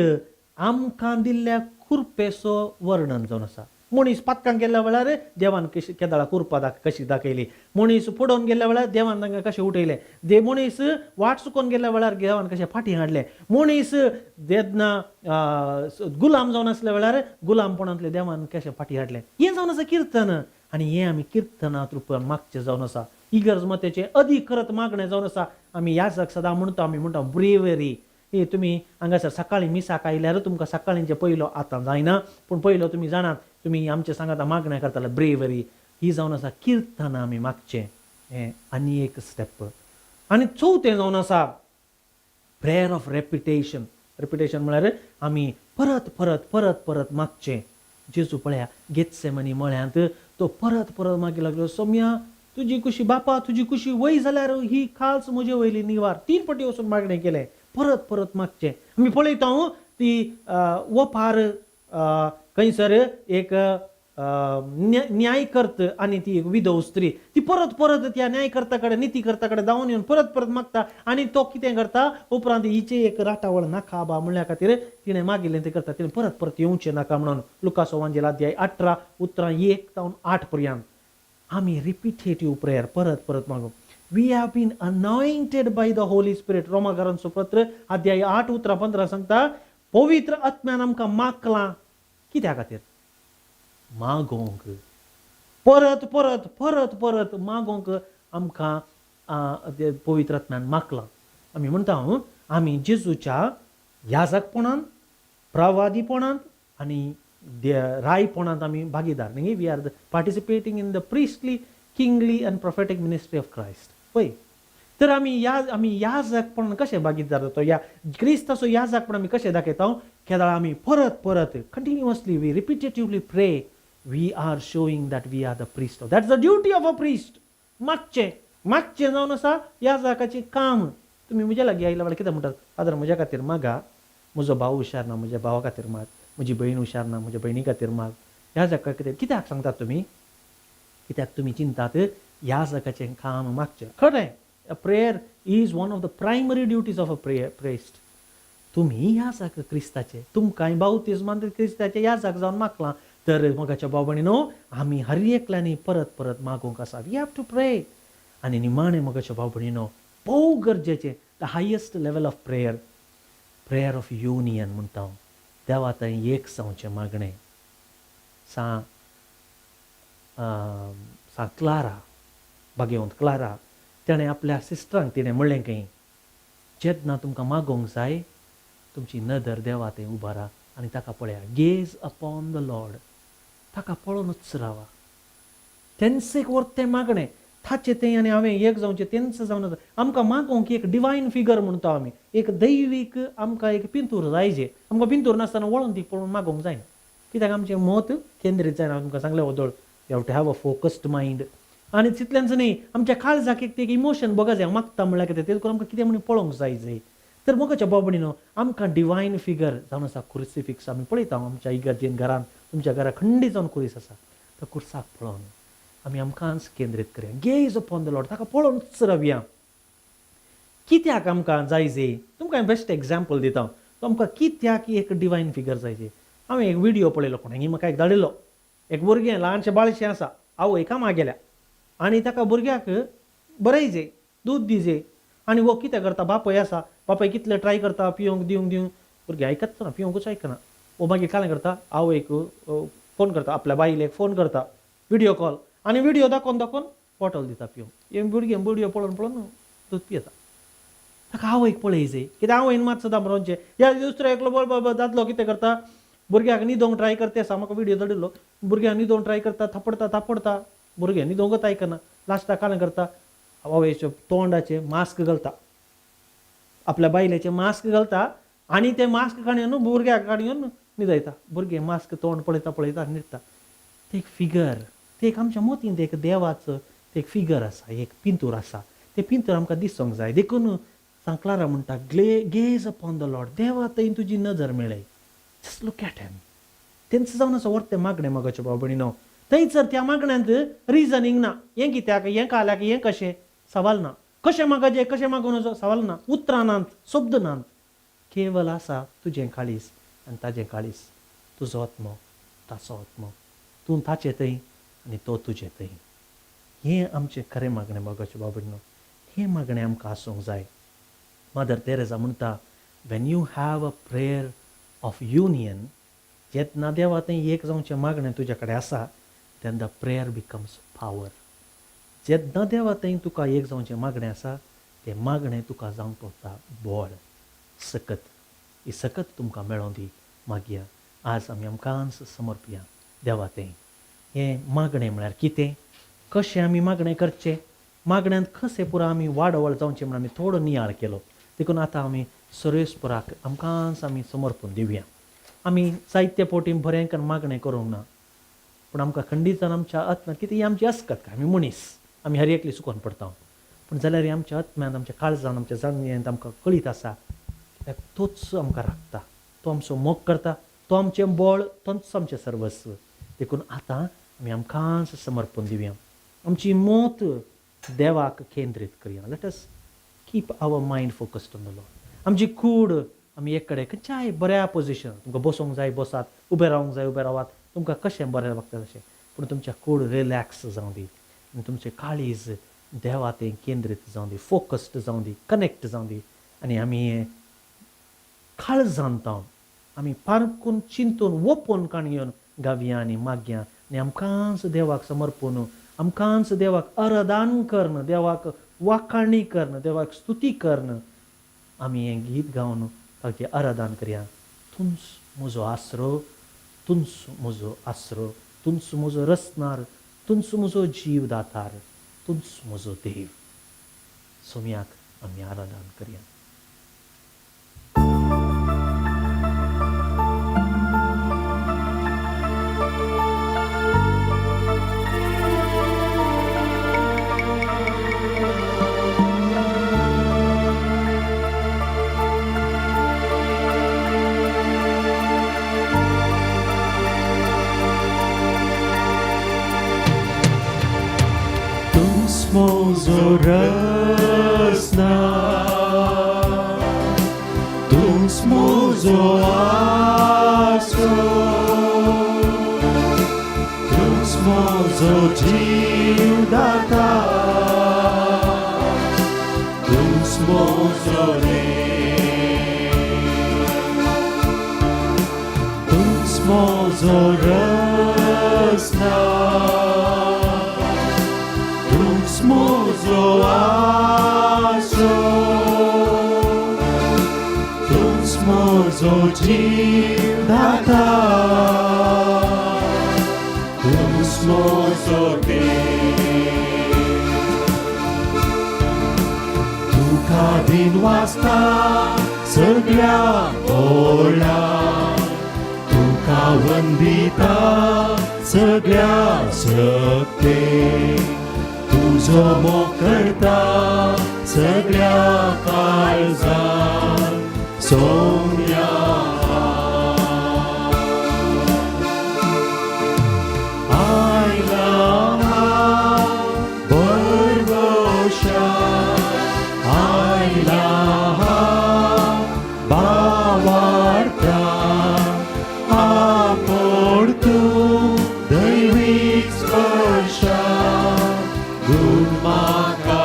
आमकां दिल्ल्या कुरपेचो वर्णन जावन आसा. मनीस पातकांक गेल्ल्या वेळार देवान कशी केदाळा कुरपा कशी दाखयली, मनीस पडोवन गेल्ल्या वेळार देवान तांकां कशें उठयलें, दे मनीस वाट चुकोवन गेल्ल्या वेळार देवान कशें फाटीं हाडलें, मनीस जेन्ना गुलाम जावन आसल्या वेळार गुलामपणांतले देवान कशें फाटीं हाडलें, हें जावन आसा किर्तन. आनी हें आमी किर्तनात रुपान मागचें जावन आसा. इगर्ज मतेचें अदीक करत मागणें जावन आसा. आमी याजक सदां म्हणटा, आमी म्हणटा ब्रेवरी. ही तुमी हांगासर सकाळीं मिसाक आयल्यार तुमकां सकाळींचें पयलो, आतां जायना पूण पयलो तुमी जाणात, तुमी आमचे सांगाता मागणें करताले. ब्रेवरी ही जावन आसा किर्तनां आमी मागचें. हें आनी एक स्टेप. आनी चवथें जावन आसा प्रेयर ऑफ रेपिटेशन. रेपिटेशन म्हळ्यार आमी परत परत परत परत मागचें. जेजू पळया, गेत्सेमनी मळ्यांत तो परत परत मागीर लागलो, सोम्या तुजी कुशी, बापा तुजी कुशी वय जाल्यार ही खाल्स म्हजे वयली निवार. तीन पटी वचून मागणें केलें. परत परत मागचें. आमी पळयता ती वपार, खंयसर एक न्यायकर्त आनी ती एक विधव स्त्री, ती परत परत त्या न्यायकर्ता कडेन, नितीकर्ता कडेन धांवन येवन परत परत मागता. आनी तो कितें करता उपरांत, हिचे एक राटावळ नाका बा म्हणल्या खातीर तिणें मागिल्लें तें करता, तिणें परत परत येवचें नाका म्हणून. लुकास ओवांजेल अध्याय 18 उतरां 1 जावन 8 पर्यंत. आमी रिपिटेटीव प्रेयर, परत परत मागू. We have been anointed by the Holy Spirit. रोमाकारांचो पत्र अध्याय 8 उतरां 15 सांगता, पवित्र आत्म्यान आमकां मागलां. कित्या खातीर? मागोंक. परत परत परत परत मागोंक आमकां ते पवित्र आत्म्यान मागलां. आमी म्हणटा, आमी जेजूच्या याजकपणान, प्रवादीपणांत आनी रायपणांत आमी भागीदार न्ही. We are the participating in the priestly, kingly and prophetic ministry of Christ. पळय तर आमी याजकपणान कशें भागीदार जाता? ह्या क्रिस्ताचो याजकपण आमी कशें दाखयता? केदळा आमी परत परत, continuously we repetitively pray, we are showing that we are the priest. That's the duty of a priest. मागचें, मागचें जावन आसा याजकाचें काम. तुमी म्हज्या लागीं आयल्या जाल्यार कितें म्हणटात? फादर, म्हज्या खातीर मागा, म्हजो भाव हुशार ना, म्हज्या भावा खातीर माग, म्हजी भयण हुशार ना, म्हज्या भयणी खातीर माग. ह्या जाका कितें कित्याक सांगतात तुमी? कित्याक तुमी चिंतात ह्या जाकाचें काम मागचें. खरें, a prayer is one of the primary duties of a priest. तुमी याजक क्रिस्ताचे, तुमकांय बावतिज्मान क्रिस्ताचे याजक जावन मागलां. तर मोगाच्या भाव भयणीनो, आमी हर एकल्यांनी परत परत मागूंक आसा. We have to pray. आनी निमाणें, मोगाच्या भाव भयणीनो, भोव गरजेचें, the highest level of prayer, prayer of union म्हणटा हांव. देवा थंय एक जावचें मागणें. सा क्लारा, भाग्यवंत क्लारा, तेणें आपल्या सिस्टरांक तिणें म्हणलें खंय, जेन्ना तुमकां मागोवंक जाय, तुमची नदर देवा थंय उबारा आनी ताका पळया. Gaze upon the Lord. ताका पळोवनूच रावा. तेंच एक वर्तें मागणें ताचें तें आनी हांवें एक जावचें तेंच जावन आमकां मागोवंक एक डिवायन फिगर म्हणटा आमी, एक दैवीक आमकां एक पिंतूर जाय. आमकां पिंतूर नासतना वळोन ती पळोवन मागोवंक जायना, कित्याक आमचें मत केंद्रीत जायना. हांव तुमकां सांगलें वदोळ, you have to have a focused mind. आनी तितलेंच न्ही, आमच्या काळजाक एक तें एक इमोशन बघा जाय, मागता म्हणल्यार कितें तें करून आमकां कितें म्हणून पळोवंक जाय जाय. तर मोगाच्या भाव भयणीनो, आमकां डिवायन फिगर जावन आसा क्रुसिफिक्स. आमी पळयता आमच्या इगर्जेन, घरान, तुमच्या घरा खंडीत जावन कुरीस आसा. त्या कुर्साक पळोवन आमी आमकांच केंद्रीत करया. Gaze upon the Lord. ताका पळोवनूच रावया. कित्याक आमकां जाय जे? तुमकां बेस्ट एग्जाम्पल दिता आमकां कित्याक एक डिवायन फिगर जाय जे. हांवें एक विडियो पळयलो, कोणें म्हाका एक धाडिल्लो. एक भुरगें ल्हानशें बाळशें आसा, आवय कामाक गेल्या आनी ताका भुरग्याक बरय जे, दूद दी जे. आनी हो कितें करता, बापूय आसा, बापूय कितले ट्राय करता पिवंक दिवंक दिवंक, भुरगें आयकच ना, पिवंकूच आयकना. वो मागीर कालें करता, आवयक फोन करता, आपल्या बायलेक फोन करता, विडियो कॉल, आनी विडियो दाखोवन दाखोवन बॉटल दिता पिवंक. हें भुरगें विडियो पळोवन पळोवन दूद पियेता. ताका आवयक पळय जाय, कित्याक आवयन मात सदां बरोवचें. ह्या दुसरो एकलो बळ दादलो कितें करता, भुरग्याक न्हिदोवंक ट्राय करता आसा, म्हाका विडियो धाडिल्लो, भुरग्याक न्हिदोवंक ट्राय करता, थापडटा थापडटा, भुरगें न्हिदोवंकच आयकना. लास्टाक कालें करता, आवयच्या तोंडाचें मास्क घालता, आपल्या बायलेचें मास्क घालता आनी तें मास्क काडून भुरग्याक काडून न्हिदयता. भुरगें मास्क तोंड पळयता पळयता न्हिदता. तें एक फिगर, तें एक आमच्या मतींत एक देवाचो तें एक फिगर आसा, एक पिंतूर आसा, तें पिंतूर आमकां दिसूंक जाय. देखून सांत क्लारा म्हणटा, gaze upon the Lord, देवा थंय तुजी नजर मेळय, जस्ट लूक एट हिम. तेंच जावन आसा वर्तें मागणें मोगाच्या भाव भयणीनो. थंयसर त्या मागण्यांत रिजनींग ना, हें कित्याक, हें काल्याक, हें कशें, सवाल ना, कशें मागचें, कशें मागूं नजो, सवाल ना, उतरां नात, शब्द नात, केवल आसा तुजें काळीज आनी ताजें काळीज, तुजो आत्मो ताचो आत्मो, तूं ताचे थंय आनी तो तुजे थंय. हें आमचें खरें मागणें मोगाच्या भाव भयणीनो, हें मागणें आमकां आसूंक जाय. मदर तेरेजा म्हणटा, when you have a prayer of union, जेन्ना देवा थंय एक जावचें मागणें तुज्या कडेन आसा, then the prayer becomes power. जेन्ना देवा थंय तुका एक जावचें मागणें आसा, तें मागणें तुका जावंक पावता बळ, सकत. ही सकत तुमकां मेळों दी. मागया आज आमी आमकांच समर्पया देवा थंय. हें मागणें म्हळ्यार कितें, कशें आमी मागणें करचें, मागण्यांत कशें पुरा आमी वाडवळ जावचें म्हूण आमी थोडो नियाळ केलो. देखून आतां आमी सर्वेस्पराक आमकांच आमी समर्पून दिवया. आमी जायते पोटी बरें मागणें करूंक ना, पूण आमकां खंडीतान आमच्या आत्म्यांत कितें ही आमची अस्कत, आमी मनीस, आमी हर एकली चुकोन पडटा, पूण जाल्यार आमच्या आत्म्यांत, आमच्या काळजान, आमच्या जाणवियेंत आमकां कळीत आसा, कित्याक तोच आमकां राखता, तो आमचो मोग करता, तो आमचें बळ, तोच आमचें सर्वस्व. देखून आतां आमी आमकांच समर्पण दिवया, आमची मत देवाक केंद्रीत करया. Let us keep our mind focused on the Lord. आमची कूड आमी एक कडेन खंयच्याय बऱ्या पोजिशन, तुमकां बसूंक जाय बसात, उबें रावंक जाय उबें रावात, तुमकां कशें बरें लागता तशें, पूण तुमच्या कूड रिलॅक्स जावं दी आनी तुमचें काळीज देवा तें केंद्रीत जावं दी, फोकस्ड जावं दी, कनेक्ट जावं दी. आनी आमी काळजान आमी पारकून चिंतून ओपून काणयेवन गावया आनी मागया आनी आमकांच देवाक समर्पून, आमकांच देवाक अरदान करून, देवाक वाखाणी करून, देवाक स्तुती करून आमी हें गीत गावन ताचें आराधन करया. तूंच म्हजो आसरो, तूंच म्हजो आसरो, तूंच म्हजो रचणार, तूंच म्हजो जीव दातार, तूंच म्हजो देव. सोम्याक आमी आराधन करया. म्हजो रचणार, तूंच म्हजो आसरो, तूंच म्हजो जीव दाता, तूंच म्हजो देव, तूंच म्हजो रचणार, तूंच म्हजो आसरो, तूंच म्हजो जीव दाता, तूंच म्हजो देव. तुका दिन वाजता सगळ्या बोळा, तुका वंदिता सगळ्या शक्ते, तुजो मोग करता सगळ्या काळजान सोम्या. आयला भरवशा, आयला भावार्था, आपोड तूं दैवीक स्पर्शा, गुण म्हाका.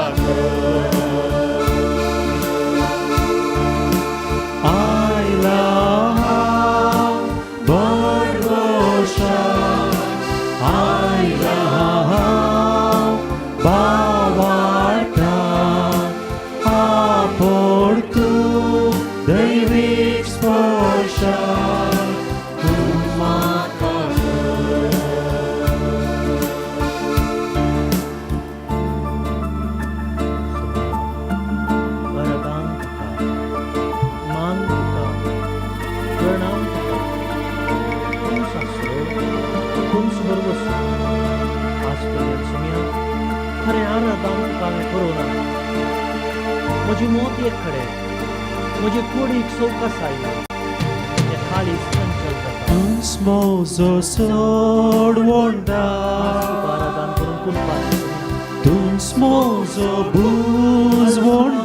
आराधन तुका हांवें करूं ना. म्हजी मोत एक कडेन, म्हजे कुडीक सवकासाय ना, म्हजें काळीज चंचल जाता. तूंच म्हजो सोडवणदार, आज तुका आराधन करूंक कृपा दी सोम्या. तूंच म्हजो बुजवणदार,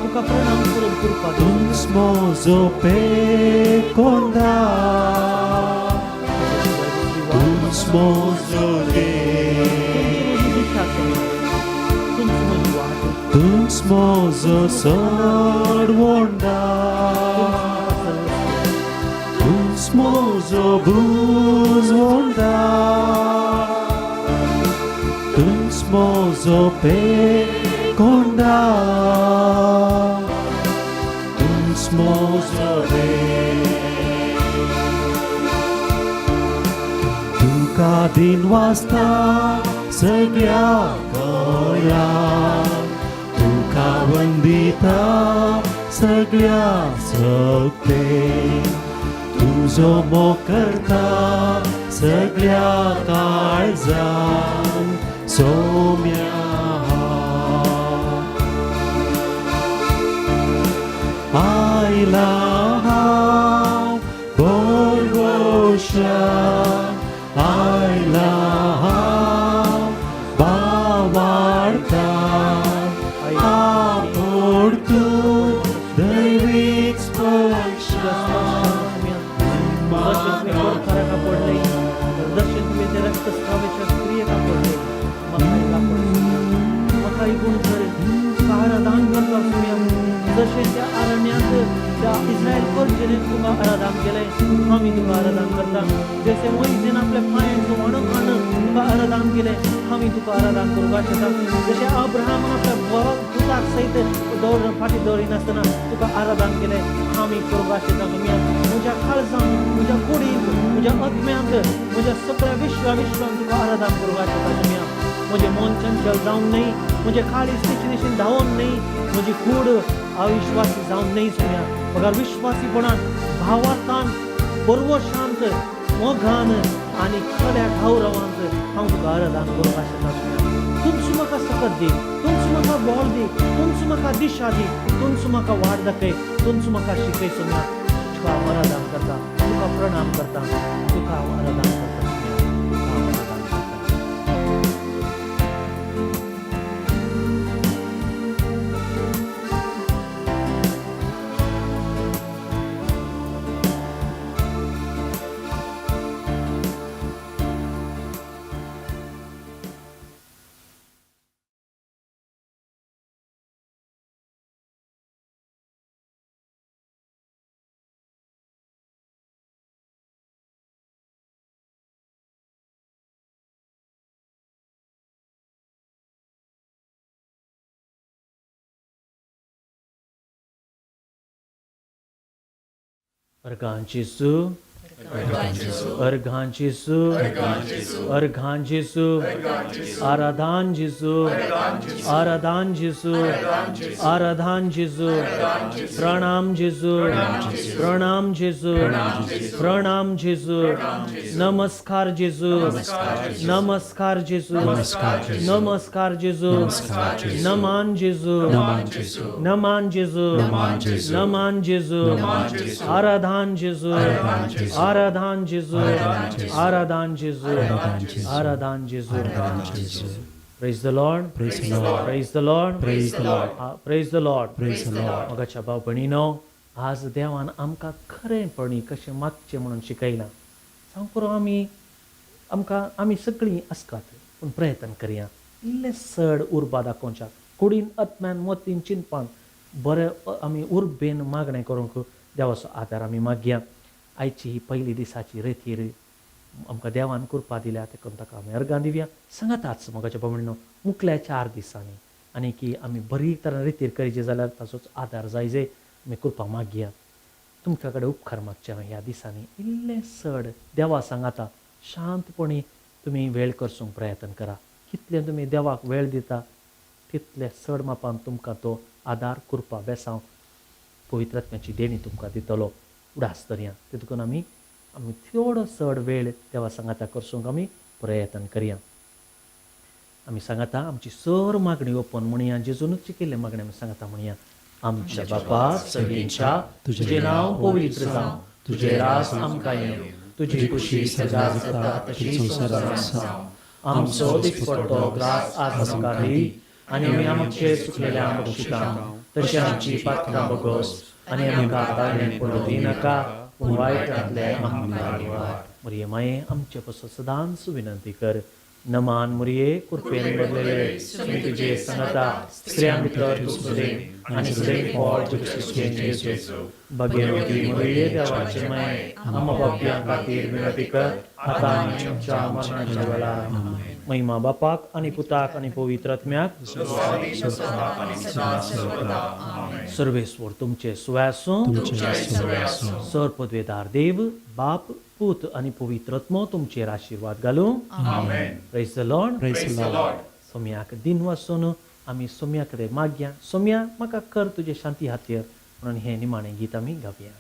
तुका प्रणाम करूंक कृपा दी. तूंच म्हजो पेकोंदार, तुज्या शिवाय दुसरी वाट तूंच म्हजो देव, तुमची म्हजी दिशा सोम्या, तुमची म्हजी वाट, तूंच म्हजो सोडवणदार, तुमची म्हाका सर्वस्व. तूंच म्हजो बुजवणदार, तूंच म्हजो पेकोंदार, तूंच म्हजो देव. तुका दिन वाजता सगळ्या गोंयांत, तुका वंदिता सगळ्या सक्तेन, तुजो मोग करता सगळ्या काळजान सोम्या. आयला हांव भरवंशा, आयला हांव भावार्थान, आपोड तूं दैवीक तुज्या स्पर्शान. स्पर्शान सोम्या, जशें तुवें कोरकाराक आपडलें, जशें तुवें त्या रक्तस्रावाच्या स्त्रियेक आपडलें, म्हाकाय आपड सोम्या, म्हाकाय गुण कर. तुका आराधन करता सोम्या. जशें त्या अरण्यांत त्या इस्रायल परजनेन तुका आराधन केलें, आमी तुका आराधन करता. जशें मोयजेन आपल्या पांयांचो वणो काडून तुका आराधन केलें, आमी तुका आराधन करूंक आशेता. जशें अब्राहमान आपल्या पुताक सयत दवर फाटीं दवरिनासतना तुका आराधन केलें, आमी करूंक आशेता सोम्या. म्हज्या काळजान, म्हज्या कुडींत, म्हज्या आत्म्यांत, म्हज्या सगळ्या विश्वा विश्वान तुका आराधन करूंक आशेता सोम्या. म्हजें मन चंचल जावन न्हय, म्हजें काळीज तेचे दिशेन धांवोन न्हय, म्हजी कूड अविश्वासी जावन न्हय सोम्या, मगर विश्वासीपणान, भावार्थान, बरवशांत, मोगान आनी खऱ्या गौरवांत हांव तुका आराधन करूंक आशेता सोम्या. तूंच म्हाका सकत दी, तूंच म्हाका बळ दी, तूंच म्हाका दिशा दी, तूंच म्हाका वाट दाखय, तूंच म्हाका शिकय सोम्या. तुका हांव आराधन करता, तुका प्रणाम करता, तुका हांव आराधन करता सोम्या, तुका हांव आराधन करता. अर्घां जेजू, अर्घां जेजू, अर्घां जेजू, आराधान जेजू, आराधान जेजू, आराधान जेजू, प्रणाम जेजू, प्रणाम जेजू, प्रणाम जेजू, नमस्कार जेजू, नमस्कार जेजू, नमस्कार जेजू, नमान जेजू, नमान जेजू, नमान जेजू, आराधान जेजू, आराधान जेजू, आराधान जेजू, आराधान जेजू. Praise the Lord. Praise the Lord. Praise the Lord. Praise the Lord. Praise the Lord. Praise the Lord. मोगाच्या भाव भयणीनो, आज देवान आमकां खरेंपणी कशें मागचें म्हणून शिकयलां. सांग पुरो, आमी आमकां आमी सगळीं आसकात, पूण प्रयत्न करया इल्लें चड उर्बा दाखोवच्याक, कुडीन, आत्म्यान, मतीन, चिंतपान बरें आमी उर्बेन मागणें करूंक देवाचो आदार आमी मागया. आयची ही पयली दिसाची रेतीर आमकां देवान कृपा दिल्या, तेकून ताका आमी अर्गां दिवया. सांगाताच मोगाच्या भाव, मुखल्या 4 दिसांनी आनी की आमी बरी तरान रितीर करीचे जाल्यार ताचोच आदार जाय जे आमी कृपा मागया. तुमच्या कडेन उपकार मागचे ह्या दिसांनी इल्लें चड देवा सांगाता शांतपणी तुमी वेळ करसूंक प्रयत्न करा. कितलें तुमी देवाक वेळ दिता तितले चड मापान तुमकां तो आदार, कृपा, बेसांव, पवित्र आत्म्याची देणी तुमकां दितलो. उडास दरया तितून आमी आमी थोडो चड वेळ देवा सांगाता करसूंक आमी प्रयत्न करया. आमी सांगता आमची सर मागणी ओपन म्हणया, जेजूनच शिकयल्ले मागणी आमी सांगता म्हणया. आमच्या बापा सगळींच्या, तुजें नांव पवित्र जावं, तुजें रास आमकां येवं, तुजी खुशी सदा जाता तशी संवसारांत जावं. आमचो दिसपट्टो ग्रास आज आमकां दी आनी आमी आमचे चुकलेल्या बक्षिता तशी आमची पातकां बगोस आनी आमकां ताळें पडूं दिनाका, पूण वायटांतले आमकां निवार. मुरये माये, आमचे पासत सदांच विनंती कर. नमान मुरये, कृपेन भरलेले, तुमी तुजे सांगाता, स्त्रियां भितर तूं सुदेव आनी सुदेव फळ तुजें जेजू. भगेवती मुरये, देवाचे माये, आमकां पापयां खातीर विनंती कर, आतां आनी आमच्या मरणाच्या वेळार. महिमा बापाक आनी पुताक आनी पवित्र आत्म्याक. सर्वेस्वर तुमचे सुवासूं. सर पदवेदार देव बाप, पूत आनी पवित्र आत्मो तुमचेर आशिर्वाद घालूं. Praise the Lord. Praise the Lord. सोम्याक दिन वासून आमी सोम्या कडेन मागया, सोम्या म्हाका कर तुजे शांती खातीर म्हणून हें निमाणें गीत आमी गावया.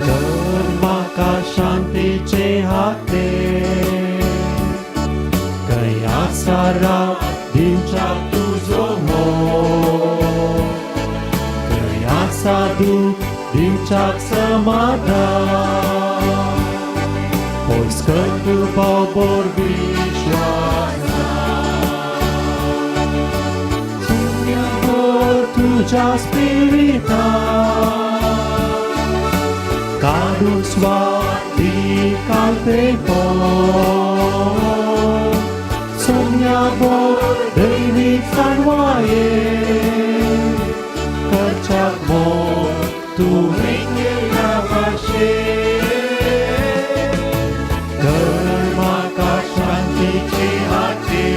कर म्हाका शांतीचे हाते, खंय आसा राव दिवच्याक तुजो मोग, खंय आसा दूख दिवच्याक समाधान, पयस कर तूं बोबर विश्वासान. भर तुज्या स्पिरितान, काडून स्वाती कालते सोम्या बोर दैवीक सांडवाये, करच्याक मोग तुवें केल्या भाशेन. कर म्हाका शांतीचे हाते,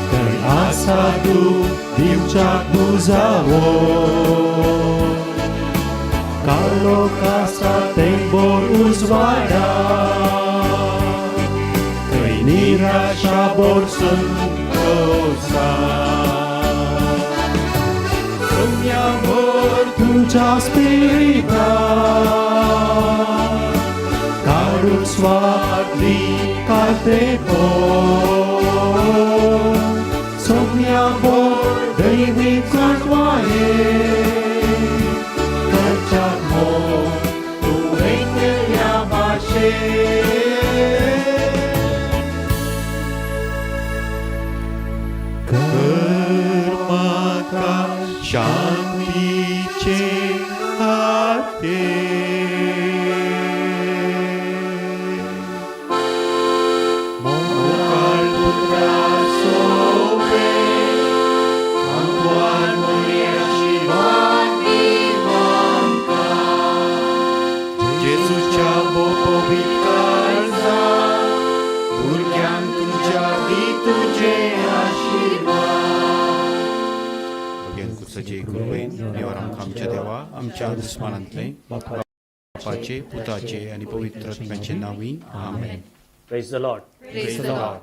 खंय आसा दूख दिवच्याक बुजावो, काळोख आसा तेंबोर उजवाडा, खंय निराशा बोर संतोसा. सोम्या भर तुज्या स्पिरितान, काडून स्वार्थी कालते सोम्या भर दैवीक सांडवाये, करच्याक मोग तुवें केल्या भाशेन. कर म्हाका शांतीचे हाते, मोगाळ पुत्रा सोबे, आंतवान आशिर्वाद दी आमकां. जेजूच्या पवित्र काळजा, भुरग्यांक तुज्या दी तुजे आशिर्वाद. भगेन कृपेन देवार आमकां आमच्या देवा आमच्या दुस्मानांतले बापाचे, पुताचे आनी पवित्र आत्म्याचे नांवी. आमेन. Praise the Lord. Praise the Lord.